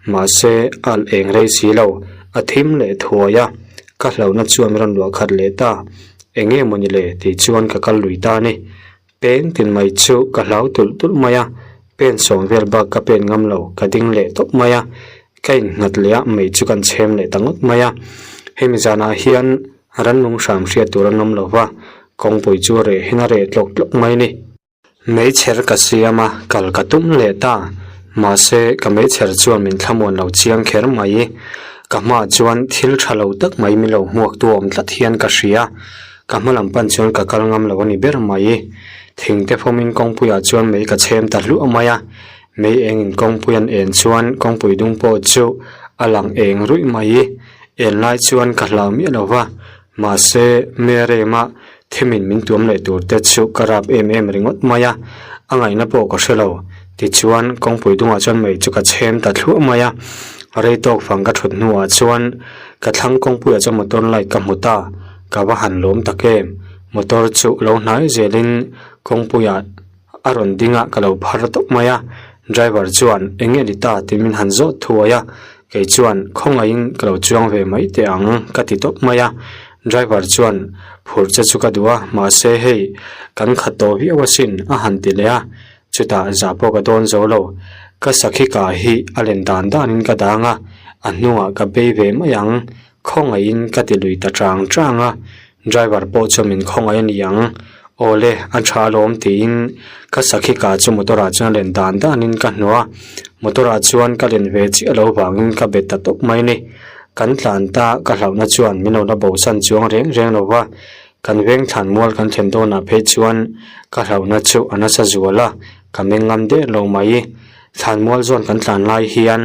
mahse a alh eng rei si lo, a thim leh thuai a, ka hlauhna chuan rawn luah khat leh ta. Eng nge mawni le tih chuan ka kal lui ta a ni. Peng tin mai chu ka hlau tulh tulh mai a, pen sawm vel bak ka pen ngam lo, ka ding leh tawp mai a, ka innghat leh a, mei chu kan chhem leh ta ngawt mai a. Hemi zanah hian rannung hram hriat tur an awm lo va, kawngpui chu a reh hin a reh tlawk tlawk mai a ni. Meichher ka siam a, kal ka tum leh ta. Mahse, ka meichher chuan min thlamuan lo chiang kher mai. Ka hmaah chuan thil tha lo tak mai min lo hmuak tu awm tlat hian ka hria. Ka hma lam pan chuan ka kal ngam lo a ni ber mai. Thing te fawmin kawngpuiah chuan mei ka chhem ta hluah mai a. Mei engin kawngpui an en chuan kawngpui dung pawh chu a lang eng ruih mai. En lai chuan ka hlau miah lo va, mahse Merema Thimin min tuam leh tur te chu ka rap em em ringawt mai a, a ngaihna pawh ka hre lo. Tichuan, kawngpui dungah chuan mei chu ka chhem ta thluah mai a, rei tawk fang ka thut hnuah chuan ka thlang kawngpuiah chuan motor light ka hmu ta, ka va han lawm tak em. Motor chu lo hnai zelin kawngpuiah a rawn ding a, ka lo phar tawp mai a, driver chuan eng nge ni ta tih min han zawt thuai a, kei chuan khawngaihin ka lo chuang ve mai teh ang ka ti tawp mai a, driver chuan phur che chu ka duh a, mahse hei kan khat tawh viau asin a han ti leh a, chutah zah pawh ka dawn zo lo, ka sakhi kah hi a len dan danin ka dang a, a hnungah ka bei ve mai ang Khawngaihin ka ti lui ta chang chang a, driver pawh chuan min khawngaih a ni ang, awle a tha alawm tiin ka sakhi kah chu motor ah chuan a len dan danin ka hnuh a, motor ah chuan ka len ve chiah lo vangin ka bet ta tawp mai ni, kan tlan ta ka hlauhna chuan min lo la bosan chuang reng reng lo va, kan veng thlan mual kan thlen dawnah phei chuan ka hlauhna chu a nasa zual a, ka meng ngam der lo mai, thlan mual zawn kan tlan lai hian.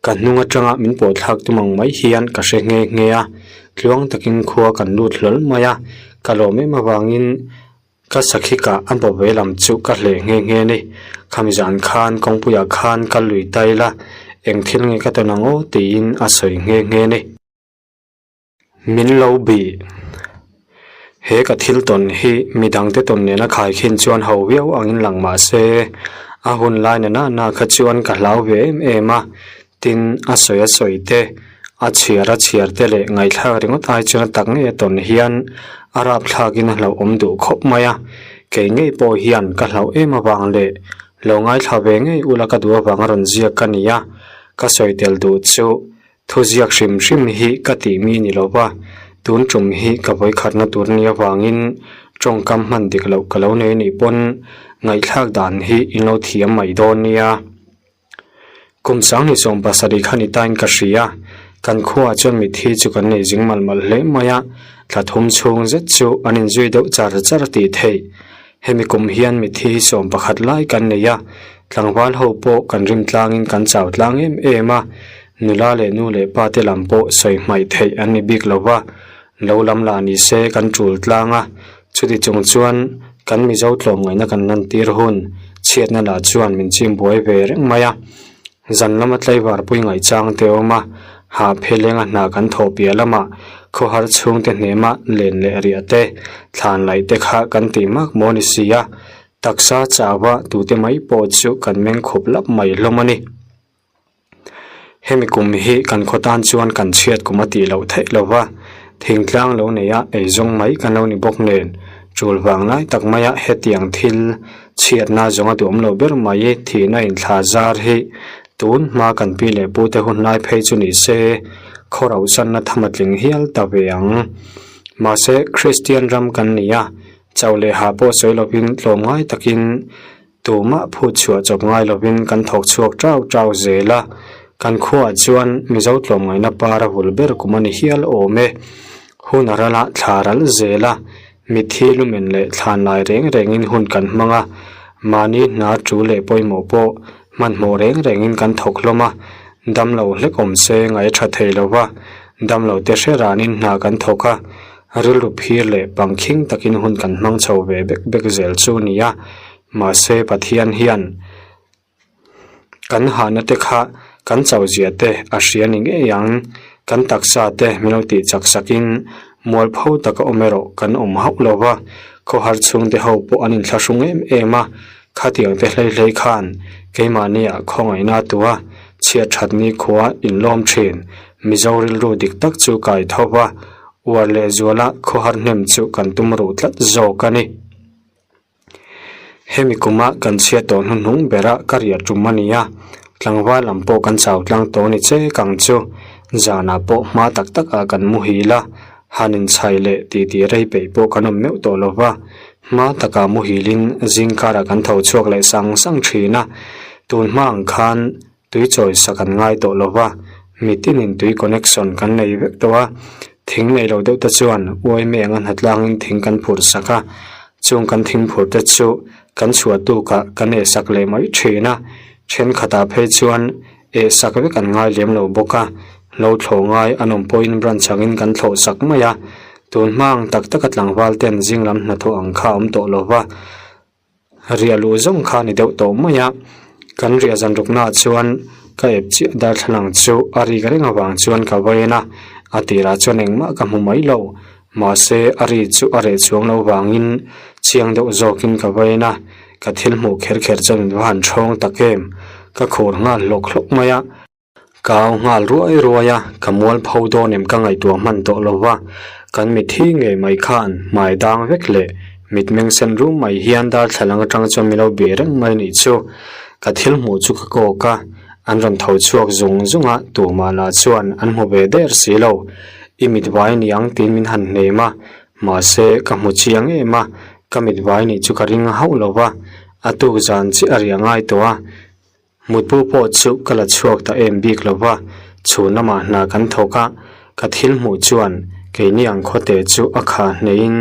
Ka hnung atanga min pawh thlak tum ang mai hian ka hre nghe nghe a, tluang takin khua kan lut hlawl mai a, ka lawm em avangin ka sakhi kah a bawp ve lam chu ka hleh nghe nghe a ni. Khami zan khan kawngpuiah khan ka lui ta ila, eng thil nge ka tawn ang aw tiin a sawi nghe nghe a ni. Min lo bih. He ka thil tawn hi midangte tawn nena khaikhin chuan ho viau angin lang mah se, a hun lai na na kha chuan ka hlau ve em em a, tin a sawi a sawi te, a chhiar a chhiar te leh ngaihthlak ringawt ai chuan a tak ngei a tawn hian a rapthlakin a hlauhawm duh khawp mai a, kei ngei pawh hian ka hlauh em avang leh lo ngaithla ve ngei ula ka duh avanga rawn ziak ka ni a, ka sawi tel duh chu Thuziak hrim hrim hi ka tih mi ni lo va, tun tum hi ka vawikhatna tur nia vangin tawngkam hman dik loh ka lo nei nih pawn ngaihthlak dan hi in lo thiam mai dawn nia. Kum sanghnih 70 kha ni tain ka hria, kan khuaah chuan mitthi chu kan nei zing malh malh hle mai a, thla thum chhung zet chu an inzui deuh char char tih theih. Hemi kum hian mitthi hi 11 lai kan nei a, tlangval ho pawh kan rim tlangin kan chau tlang em em a, nula leh nu leh pa te lam pawh sawi hmaih theih an ni bik lo va, lo lam lah ni se kan tul tlang a, chuti chung chuan kan Mizo tlawmngaihna kan lantir hun chhiatna lah chuan min chim buai ve reng mai a. Zan lama tlaivar pui ngaihchang te awm a, hah phelenga hna kan thawh piah lamah khawhar chhungte hnema len leh riah te, thlan laih te kha kan tih mak maw ni si a, taksa chauha tute mai pawh chu kan meng khup lap mai hlawm a ni. Hemi kum hi kan khaw tan chuan kan chhiat kum a tih loh theih lo va, thingtlang lo neia eizawng mai kan lo ni bawk nen, tul vang lai tak maia hetiang thil Chhiatna zawng a duhawm lo ber mai, thihna inthla zar hi tun hma kan pi leh pu te hun lai phei chu ni se, khaw rauhsanna tham a tling hial ta ve ang. Mahse, Kristian ram kan ni a, chauh leh hah pawh sawi lovin tlawmngai takin tumah phut chhuah chawp ngai lovin kan thawk chhuak tau tau zel a, kan khuaah chuan Mizo tlawmngaihna par a hul ber kum a ni hial awm e. Hun a ral a, thla ral zel a, Mitthi lumen leh thlan lai reng rengin hun kan hmang a, mahni hna chu leh pawimawh pawh hmanhmawh reng rengin kan thawk hlawm a, damlo hlek awm se ngaih a tha thei lo va, damlo te hre ranin hna kan thawk a, rilru phir leh pangkhing takin hun kan hmang chho ve bek bek zel chu a ni a, mahse Pathian hian. Kan hahna te kha kan chauh zia te a hria ni ngei ang, kan taksa te min lo tih chak sakin mualpho taka awm erawh kan awm hauh lo va, khawhar chhungte ho pawh an inthlahrung em em a, khatiang te hlei hlei khan keimahnia khawngaihna tua chhiat that ni khua inlawm thin Mizo rilru dik tak chu kai tho va, uar leh zuala khawhar hnem chu kan tum ruh tlat zawk a ni. Hemi kuma kan chhiat tawh hnuhnung bera ka riah tum a ni a, tlangval lam pawh kan chau tlang tawh ni che kang chu zanah pawh hma tak takah kan muhil a, han inchhai leh titi rei peih pawh kan awm meuh tawh lo va, hma takah muhilin zingkarah kan tho chhuak leh sang sang thin a. Tun hma ang khan tui chawi sak an ngai tawh lo va, mitinin tui connection kan nei vek tawh a, thing nei lo deuh te chuan uaime anga hnatlangin thing kan phurh sak a, chung kan thing phurh te chu kan chhuah tukah kan eh sak leh mai thin a, thenkhatah phei chuan eh sak vek an ngai lem lo bawk a, lo thlawh ngai an awm pawhin branch angin kan thlawh sak mai a, tun hma ang tak taka tlangval ten zing lam hnathawh ang kha a awm tawh lo va. Riah luh zawng kha a ni deuh tawh mai a, kan riah zan ruknaah chuan ka ep chiah darthlalang chu a rik reng avang chuan ka vain a, a tirah chuan engmah ka hmu mai lo, mahse a ri chu a reh chuang lo vangin chiang deuh zawkin ka vain a, ka thil hmuh kher kher chuan min va han thawng tak em, ka khur nghal hlawk hlawk mai a. Ka au nghal ruai ruai a, ka mual pho dawn em ka ngaihtuah hman tawh lo va, kan mithi ngei mai khan hmai dang vek leh mitmeng sen rum mai hian darthlalang atang chuan min lo bih reng mai nih chu. Ka thil hmuh chu ka kawk a, an rawn tho chhuak zung zung a, tumah lah chuan an hmu ve der si lo. I mit vai niang tiin min han hnem a, mahse ka hmu chiang em a, ka mit vai nih chu ka ring hauh lo va, a tuk zan chiah a riah ngai tawh a. Mutbu pawh chu ka la chhuak ta em bik lo va, chhun lamah hna kan thawk a, ka thil hmuh chuan keini ang khawte chu a kha hneihin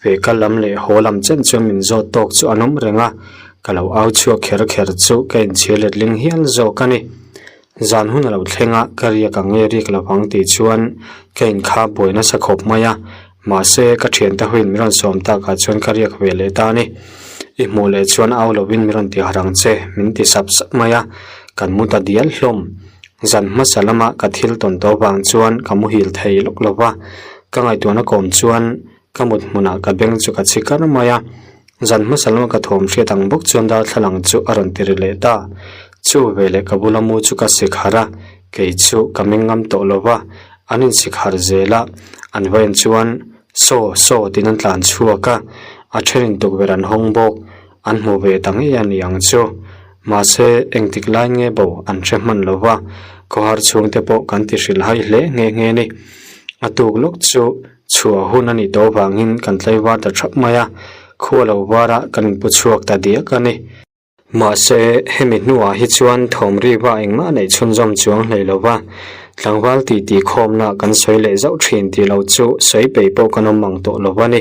ve kal lam leh haw lam chen chuan min zawt tawk chu an awm reng a, ka lo au chhuak kher kher chu ka inchhir letling hial zawk a ni. Zan hun a lo thleng a, ka riak ang nge riak lo vang tih chuan ka inkhap buai nasa khawp mai a, Mahse, ka thiante huin min rawn sawm takah chuan ka riak ve leh ta a ni. I hmuh leh chuan au lovin min rawn ti harh ang che, min ti sap sap mai a, kan mu ta dial hlawm. Zan hmasa lama ka thil tawn tawh vang chuan ka muhil thei lawk lo va, ka ngaihtuahna kawm chuan ka mut hmunah ka beng chu ka chhi kar mai a. Zan hmasa lama ka thawm hriat ang bawk chuan darthlalang chu a rawn ti ri leh ta. Chu veleh ka bula mu chu ka sik harh a, kei chu ka meng ngam tawh lo va, an insik harh zel a, an va en chuan saw saw tiin an tlan chhuak a, a thenin tukverh an hawng bawk, an hmu ve ta ngei a ni ang chu. Mahse, engtik lai nge bo an hre hman lo va, khawhar chhungte pawh kan ti hrilh hai hle nghe nghe a ni. A tuk lawk chu chhuah hun a nih tawh avangin kan tlaivar ta thap mai a, khua lo varah kan inpu chhuak ta diak a ni. Mahse, hemi hnuah hi chuan thawm riva engmah neih chhunzawm chuang hlei lo va, tlangval titi khawmna kan sawi leh zauh thin tih lo chu sawi peih pawh kan awm mang tawh lo a ni.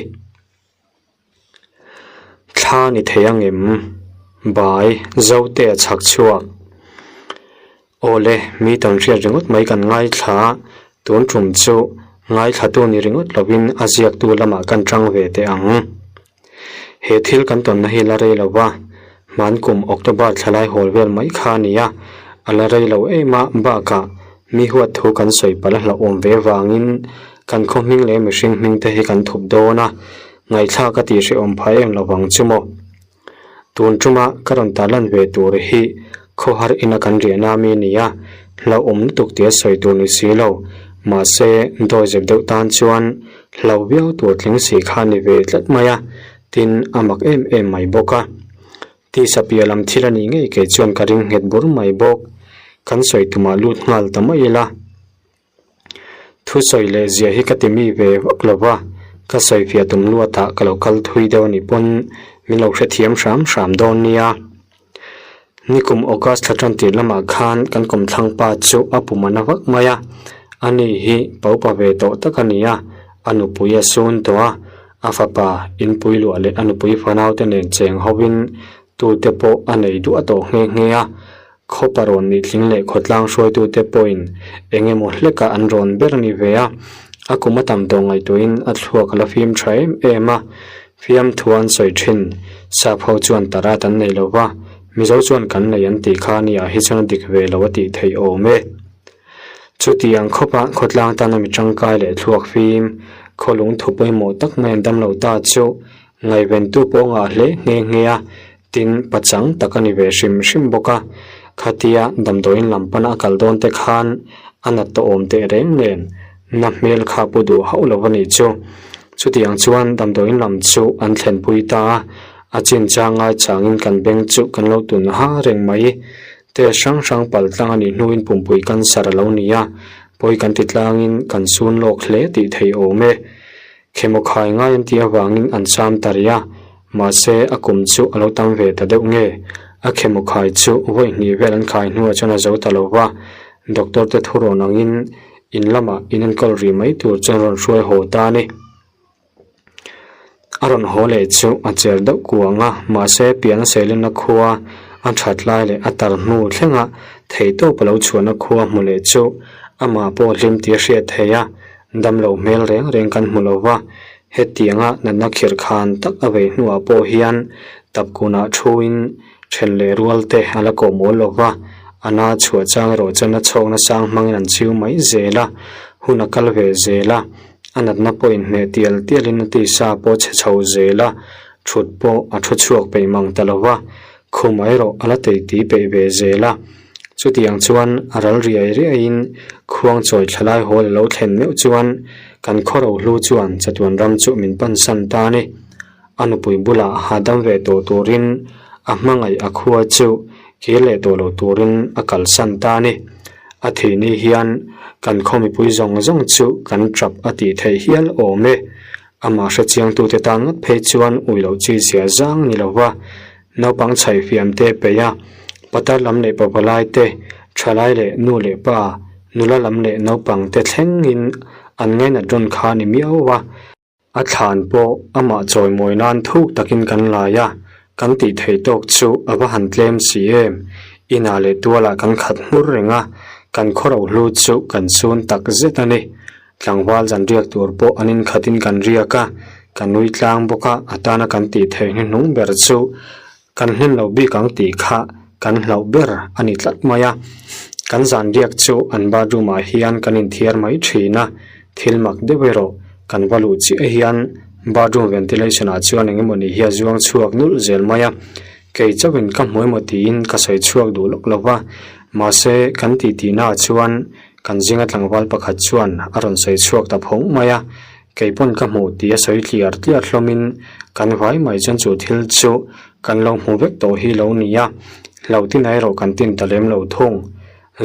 Thla ni thei angem? Bai, Zote a chhak chhuak. Awle, mi tam hriat ringawt mai kan ngaithla, tun tum chu ngaithlatu ni ringawt lovin a ziaktu lamah kan tang ve teh ang. He thil kan tawnna hi la rei lo va, hman kum October thlalai hawl vel mai kha a ni a, a la rei lo em a, bakah mi huat thu kan sawi palh a hlauhawm ve vangin kan khaw hming leh mihring hming te hi kan thup dawn a, ngaihthlak a tihhrehawm phah em lo vang chu maw. Tun tuma ka rawn ta lan ve tur hi khawhar ina kan riahna mi a ni a, hlauhawm lutuk tia sawi tur ni si lo. Mahse, dawizep deuh tan chuan hlau viau tur tling si kha a ni ve tlat mai a, tin a mak em em mai bawk a. Tisa piah lam thil a nih ngei kei chuan ka ring nghet bur mai bawk. Kan sawi tumah lut nghal ta mai ila. Thusawi leh zia hi ka ti mi ve vak lo va, ka sawi fiah tum luatah ka lo kal thui deuh a nih pawn min lo hrethiam hram hram dawn nia. Nikum August thla tan tir lamah khan kan kawmthlang pa chu a pum a na vak mai a, ani hi paupa ve tawh tak a ni a, a nupui a sun tawh a, a fapa inpui luah leh a nupui fanaute nen cheng hovin tute pawh a nei duah tawh nghe nghe a. Khawpa rawn nih tling leh khawtlang hruaitute pawhin eng emaw hlekah an rawn ber a ni ve a, a kum a tam tawh ngaihtuahin a thluak a la fim tha em em a, fiamthu an sawi thin. Sap ho chuan tarat an nei lo va, Mizo chuan kan nei an tih kha a nia hi chuan a dik ve lo a tih theih awm e. Chutiang khawpa khawtlang tana mi tangkai leh thluak fim, khawlung thu pawimawh tak mai an dam lo ta chu Ngaihventu pawh ngah hle nghe nghe a, tin pachang tak a ni ve hrim hrim bawk a. Khatia damdawiin lam pana a kal dawn te khan a nat tawh awm teh reng nen na hmel kha pu duh hauh lo a nih chu. Chutiang chuan damdawiin lam chu an thlenpui ta a, a chinchang ngaichangin kan beng chu kan lo tun ha reng mai. Test hrang hrang pal tlang a nih hnuin pumpui cancer a lo ni a, pawi kan ti tlangin kan sun lawk hle tih theih awm e. Khemaw khai ngai an tih avangin an cham ta rih a, mahse a kum chu a lo tam ve ta deuh nge. A khemaw khai chu vawi hnih vel an khai hnuah chuan a zo ta lo va, doctor te thurawn angin in lamah in enkawl rih mai tur chuan rawn hruai haw ta a ni. A rawn haw leh chu a cher deuh kuang a, mahse pian a seilenna khua a that lai leh a tar hnu thlenga theihtawp a lo chhuahna khua hmu leh chu amah pawh hlim tih a hriat theih a, damlo hmel reng reng kan hmu lo va, hetianga natna khirh khan tak a vei hnuah pawh hian tapkunah thuin then leh rual te a la kawh mawl lo va, a na chhuah chang erawh chuan a chhawkna sang hmangin an chiu mai zel a, hun a kal ve zel a, a natna pawh inhmeh tial tialin a tisa pawh chhe chho zel a, thut pawh a thu chhuak peih mang ta lo va, khum erawh a la teiti peih ve zel a. Chutiang chuan a ral riai riaiin khuang chawi thlalai hawl a lo thlen meuh chuan kan khaw rohlu chuan chatuan ram chu min pansan ta a ni. A nupui bulah hahdam ve tawh turin a hmangaih a khua chu kir leh tawh lo turin a kalsan ta a ni. A thih ni hian kan khaw mipui zawng zawng chu kan tap a tih theih hial awm e. Amah hrechiangtute tan ngawt phei chuan ui loh chi zia zang ni lo va. Naupang chhaih fiam te peih a, patar lam leh pavalai te, thalai leh nu leh pa, nula lam leh naupang te thlengin an ngainat rawn kha ni miau a. A thlan pawh amah chawimawi nan thuk takin kan lai a, kan tih theih tawk chu a va han tlem si em. Inah leh tualah kan khat hmur reng a, kan khaw rohlu chu kan chhun tak zet a ni. Tlangval zan riak tur pawh an inkhatin kan riak a, ka nui tlang bawk a, a tana kan tih theih hnuhnung ber chu kan hlen lo bik ang tih kha kan hlauh ber a ni tlat mai a. Kan zan riak chu an bathroom ah hian kan inthiar mai thin a, thil mak deuh erawh kan va luh chiah hian bathroom ventilation ah chuan eng emawni hi a zuang chhuak nulh zel mai a, kei chauhin ka hmu emaw tiin ka sawi chhuak duh lawk lo va, mahse kan titihna ah chuan Kan zinga tlangval pakhat chuan a rawn sawi chhuak ta phawng mai a, kei pawn ka hmuh tih a sawi tliar tliar hlawmin kan vai mai chuan chu thil chu kan lo hmu vek tawh hi lo ni a, hlauh tin erawh kan tin ta lem lo thung.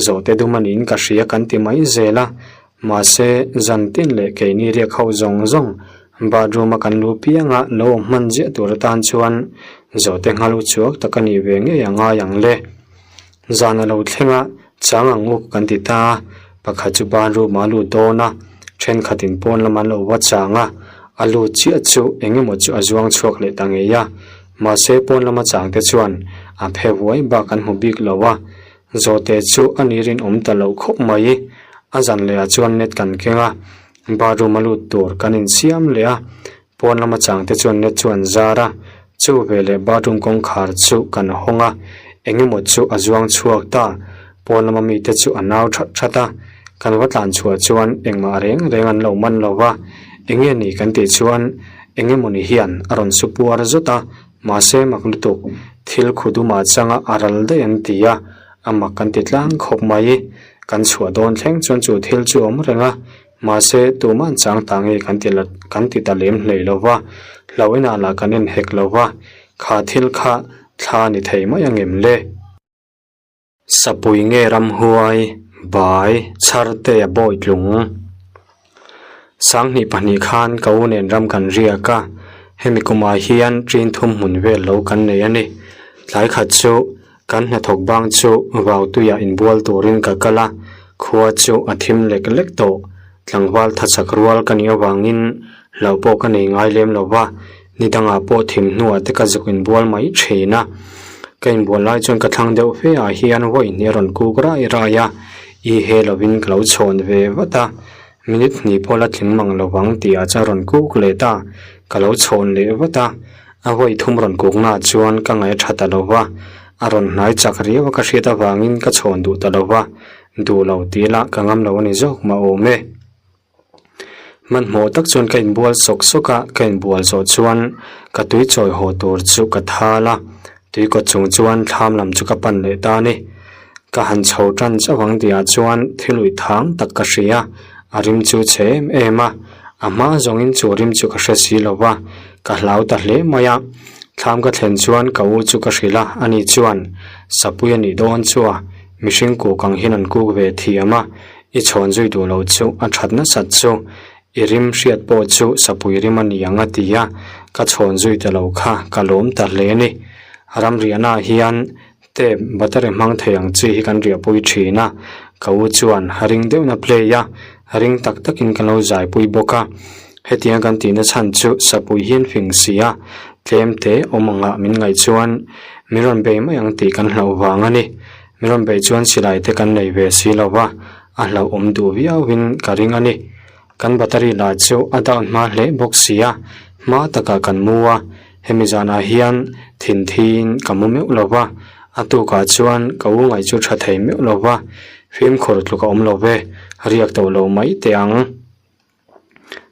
Zawhte dum a niin ka hria kan ti mai zel a, mahse zan tin leh keini riak ho zawng zawng bathroom a kan lu pianga lo awm hman ziah tur atan chuan zawhte nghal uchuak tak a nih ve ngei a ngai ang le. Zan a lo thleng a, chang ang u kan ti ta a, pakhat chu ban room ah a lut dawn a, thenkhatin pawn lam an lo va chang a, a lut chiah chu eng emaw chu a zuang chhuak leh ta ngei a, mahse pawn lama chang te chuan a phe vuai bak an hmu bik lo a, zawhte chu a ni rinawm ta loh khawp mai, a zan leh ah chuan net kan keng a, bathroom a lut tur kan insiam leh a, Pawn lama changte chuan net chu an zar a, chu veleh bathroom kawngkhar chu kan hawng a, eng emaw chu a zuang chhuak ta. Pawn lama mite chu a nau that that a, kan va tlan chhuah chuan engmah reng reng an lo man lo va, eng nge ni kan tih chuan eng emaw ni hian a rawn su puar zawt a, mahse mak lutuk thil khu dumah changa a ral daih an ti a, a mak kan ti tlang khawp mai. Kan chhuah dawn thleng chuan chu thil chu a awm reng a, Mahse, tuman chang ta nge kan ti la kan ti ta lem hlei lo va, hlo inah lah kan en hek lo va, kha thil kha thla ni thei mai angem le? Sapui nge ramhuai, bai, chharte a bawi tlung. Sanghnih pahnih khan ka u nen ram kan riak a, hemi kumah hian ṭin thum hmun vel lo kan nei a ni. Tlai khat chu Kan hnathawk bang chu vautuiah inbual turin ka kal a, khua chu a thim lek lek tawh. Tlangval thachak rual ka nih avangin hlauh pawh ka nei ngai lem lo va, ni dangah pawh thim hnuah te ka zuk inbual mai thin a. Ka inbual lai chuan ka thlang deuh fe ah hian vawi hnih a rawn kuk rai rai a, i he lovin ka lo chhawn ve vat a. Minute hnih pawh la tling mang lo vang tih ah chuan rawn kuk leh ta, ka lo chhawn leh vat a, a vawi thum rawn kuk naah chuan ka ngaih a tha ta lo va, a rawn hnai chak riau a ka hriat avangin ka chhawn duh ta lo va, duh lo tih lah ka ngam lo a ni zawk mah awm e. Hmanhmawh tak chuan ka inbual sawk sawk a, ka inbual zawh chuan ka tui chawi haw tur chu ka thal a, Tui kawt chung chuan thlam lam chu ka pan leh ta a ni. Ka han chho tan chauh ang tihah chuan thil uih thang tak ka hria, a rim chu chhe em em a, a hma zawngin chu rim chu ka hre si lo va, ka hlau ta hle mai a. Thlam ka thlen chuan ka u chu ka hrilh a, ani chuan, Sapui a nih dawn chu a, mihring kuk ang hian an kuk ve thiam a, i chhawn zui duh lo chu a that nasat chu, I rim hriat pawh chu sapui rim a ni ang a ti a, ka chhawn zui ta lo kha ka lawm ta hle a ni. Ram riahnaah hian tape battery hmang thei ang chi hi kan riahpui thin a, ka u chuan ring deuhin a play a, ring tak takin kan lo zaipui bawk a. Hetiang kan tihna chhan chu sapui hian fing si a, tlem te awm angah min ngaih chuan min rawn bei mai ang tih kan hlauh vang a ni. Min rawn beih chuan silai te kan nei ve si lo va, a hlauhawm duh viauin ka ring a ni. Kan battery lah chu a down hma hle bawk si a, hma takah kan mu a, hemi zanah hian thin thiin ka mu meuh lo va, a tukah chuan ka u ngaih chu tha thei meuh lo va, fimkhur tluk a awm lo ve, riak tawh lo mai teh ang.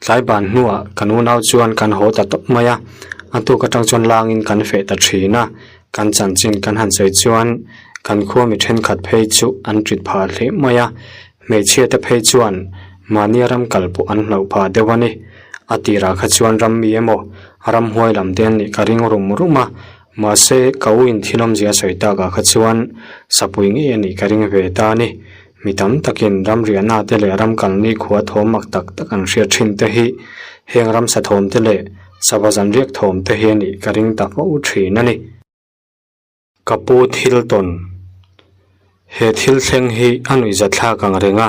Tlai ban hnuah kan unau chuan kan haw ta tawp mai a, a tuk atang chuan langin kan feh ta thin a, kan chanchin kan han sawi chuan kan khua mi thenkhat phei chu an tit phah hle mai a, hmeichhia te phei chuan mahnia ram kal pawh an hlauh phah deuh a ni. A tirah kha chuan ram mi emaw ramhuai lam te an nih ka ring rum rum a, mahse ka u in thil awmzia a sawi takah kha chuan sapui ngei a nih ka ring ve ta a ni. Mi tam takin ram riahna te leh ram kalni khua thawm mak tak tak an hriat thin te hi heng ramsa thawm te leh sava zan riak thawm te hi a nih ka ring ta fo thin a ni. Ka pu thil tawn. He thil thleng hi a nuihzat thlak ang reng a,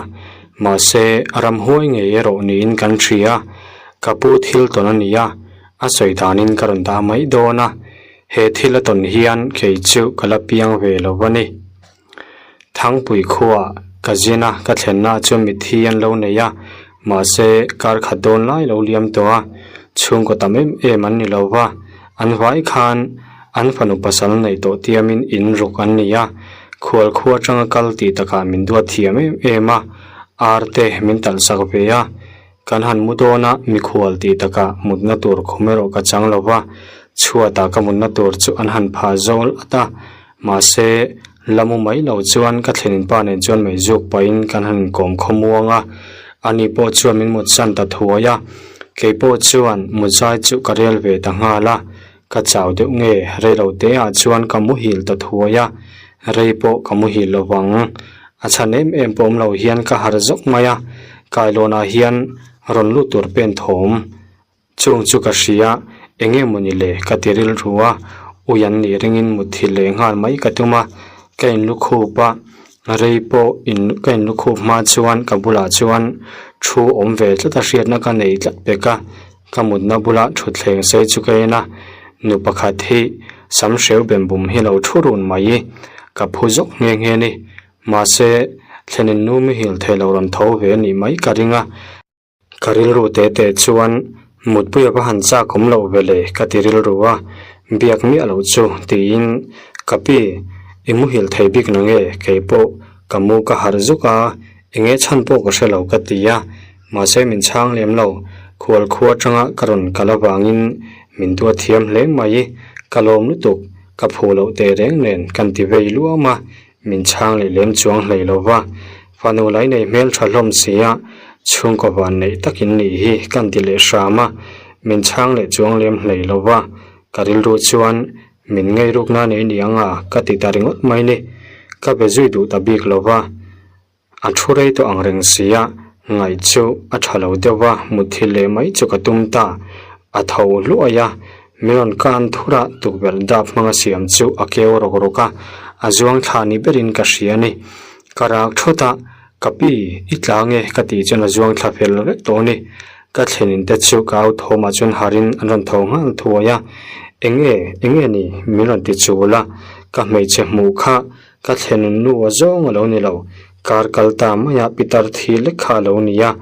mahse ramhuai ngei erawh niin kan hria. Ka pu thil tawn a ni a, a sawi danin ka rawn dah mai dawn a. He thil a tawn hian kei chu ka la piang ve lo a ni. Thangpui khuaah ka zin a, ka thlenna chuan mitthi an lo nei a, mahse kar khat dawn lai lo liam tawh a, chhungkaw tam em em an ni lo va, an vai khan an fanu pasal neih tawh tiamin in ruk an ni a, khual khua atanga kal tih takah min duat thiam em em a, ar te min talh sak ve a, kan han mu dawn a, mikhual tih takah mutna tur khum erawh ka chang lo va, chhuatah ka mutna tur chu an han phah zawl at a. Mahse, la mu mai lo chuan ka thlenin pa nen chuan mei zuk pahin kan han inkawm khawmuang a, ani pawh chuan min mutsan ta thuai a, kei pawh chuan mutzai chu ka rel ve ta nghal a, ka chau deuh nge rei lo te ah chuan ka muhil ta thuai a, rei pawh ka muhil lo vang. A chhan em em pawh awm lo hian ka harh zawk mai a, kailawnah hian rawn lut tur pen thawm Chung chu ka hria, eng nge mawni le ka ti rilru a, ui an nih ringin mutthilh leh nghal mai ka tum a, ka inlukhup a, rei pawh in ka inlukhup hma chuan ka bulah chuan thu awm ve tlat a hriatna ka nei tlat pek a, ka mutna bula thutthleng sei chu ka en a, nu pakhat hi sam hreu bem bum hi lo thu run mai, ka phu zawk nghe nghe a ni, mahse thlenin nu mihil thei lo rawn tho ve a nih mai ka ring a. Ka rilru te te chuan mutpui a va han chak awm loh ve le ka ti rilru a, biak miah loh chu tiin ka pi i muhil thei bik na nge kei pawh ka mu ka harh zuk a, eng nge chhan pawh ka hre lo ka ti a, mahse min chhang lem lo, khual khua atanga ka rawn kal avangin min duat thiam hle mai, ka lawm lutuk, ka phu loh teh reng nen kan ti vei luam a, Min chhang leh lem chuang hlei lo va, fanu lai nei hmel tha hlawm si a, chhungkaw van neih takin nih hi kan ti leh hram a, min chhang leh chuang lem hlei lo va, ka rilru chuan min ngei rukna nei ni ang a ka ti ta ringawt mai ni, ka be zui duh ta bik lo va, a thu rei tawh ang reng si a, ngaih chu a tha lo deuh va, mutthilh leh mai chu ka tum ta, a tho hluai a, Min rawn kan thur a, tukverh dap hmanga siam chu a keu rawk rawk a, a zuang thla ni berin ka hria a ni. Ka rak thawt a, Ka pi, i tla nge? ka tih chuan a zuang thla fel vek tawh a ni. Ka thlenin te chu ka au thawmah chuan harin an rawn tho nghal thuai a, Eng nge, eng nge ni? min rawn ti chul a, ka hmeichhe hmuh kha ka thlenin nu a zawng a lo ni lo, kar kal ta maia pitar thi lek kha a lo ni a,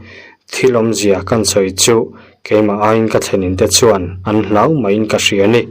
thil awmzia kan sawi chu Keimah aiin ka thlenin te chuan an hlau maiin ka hria a ni.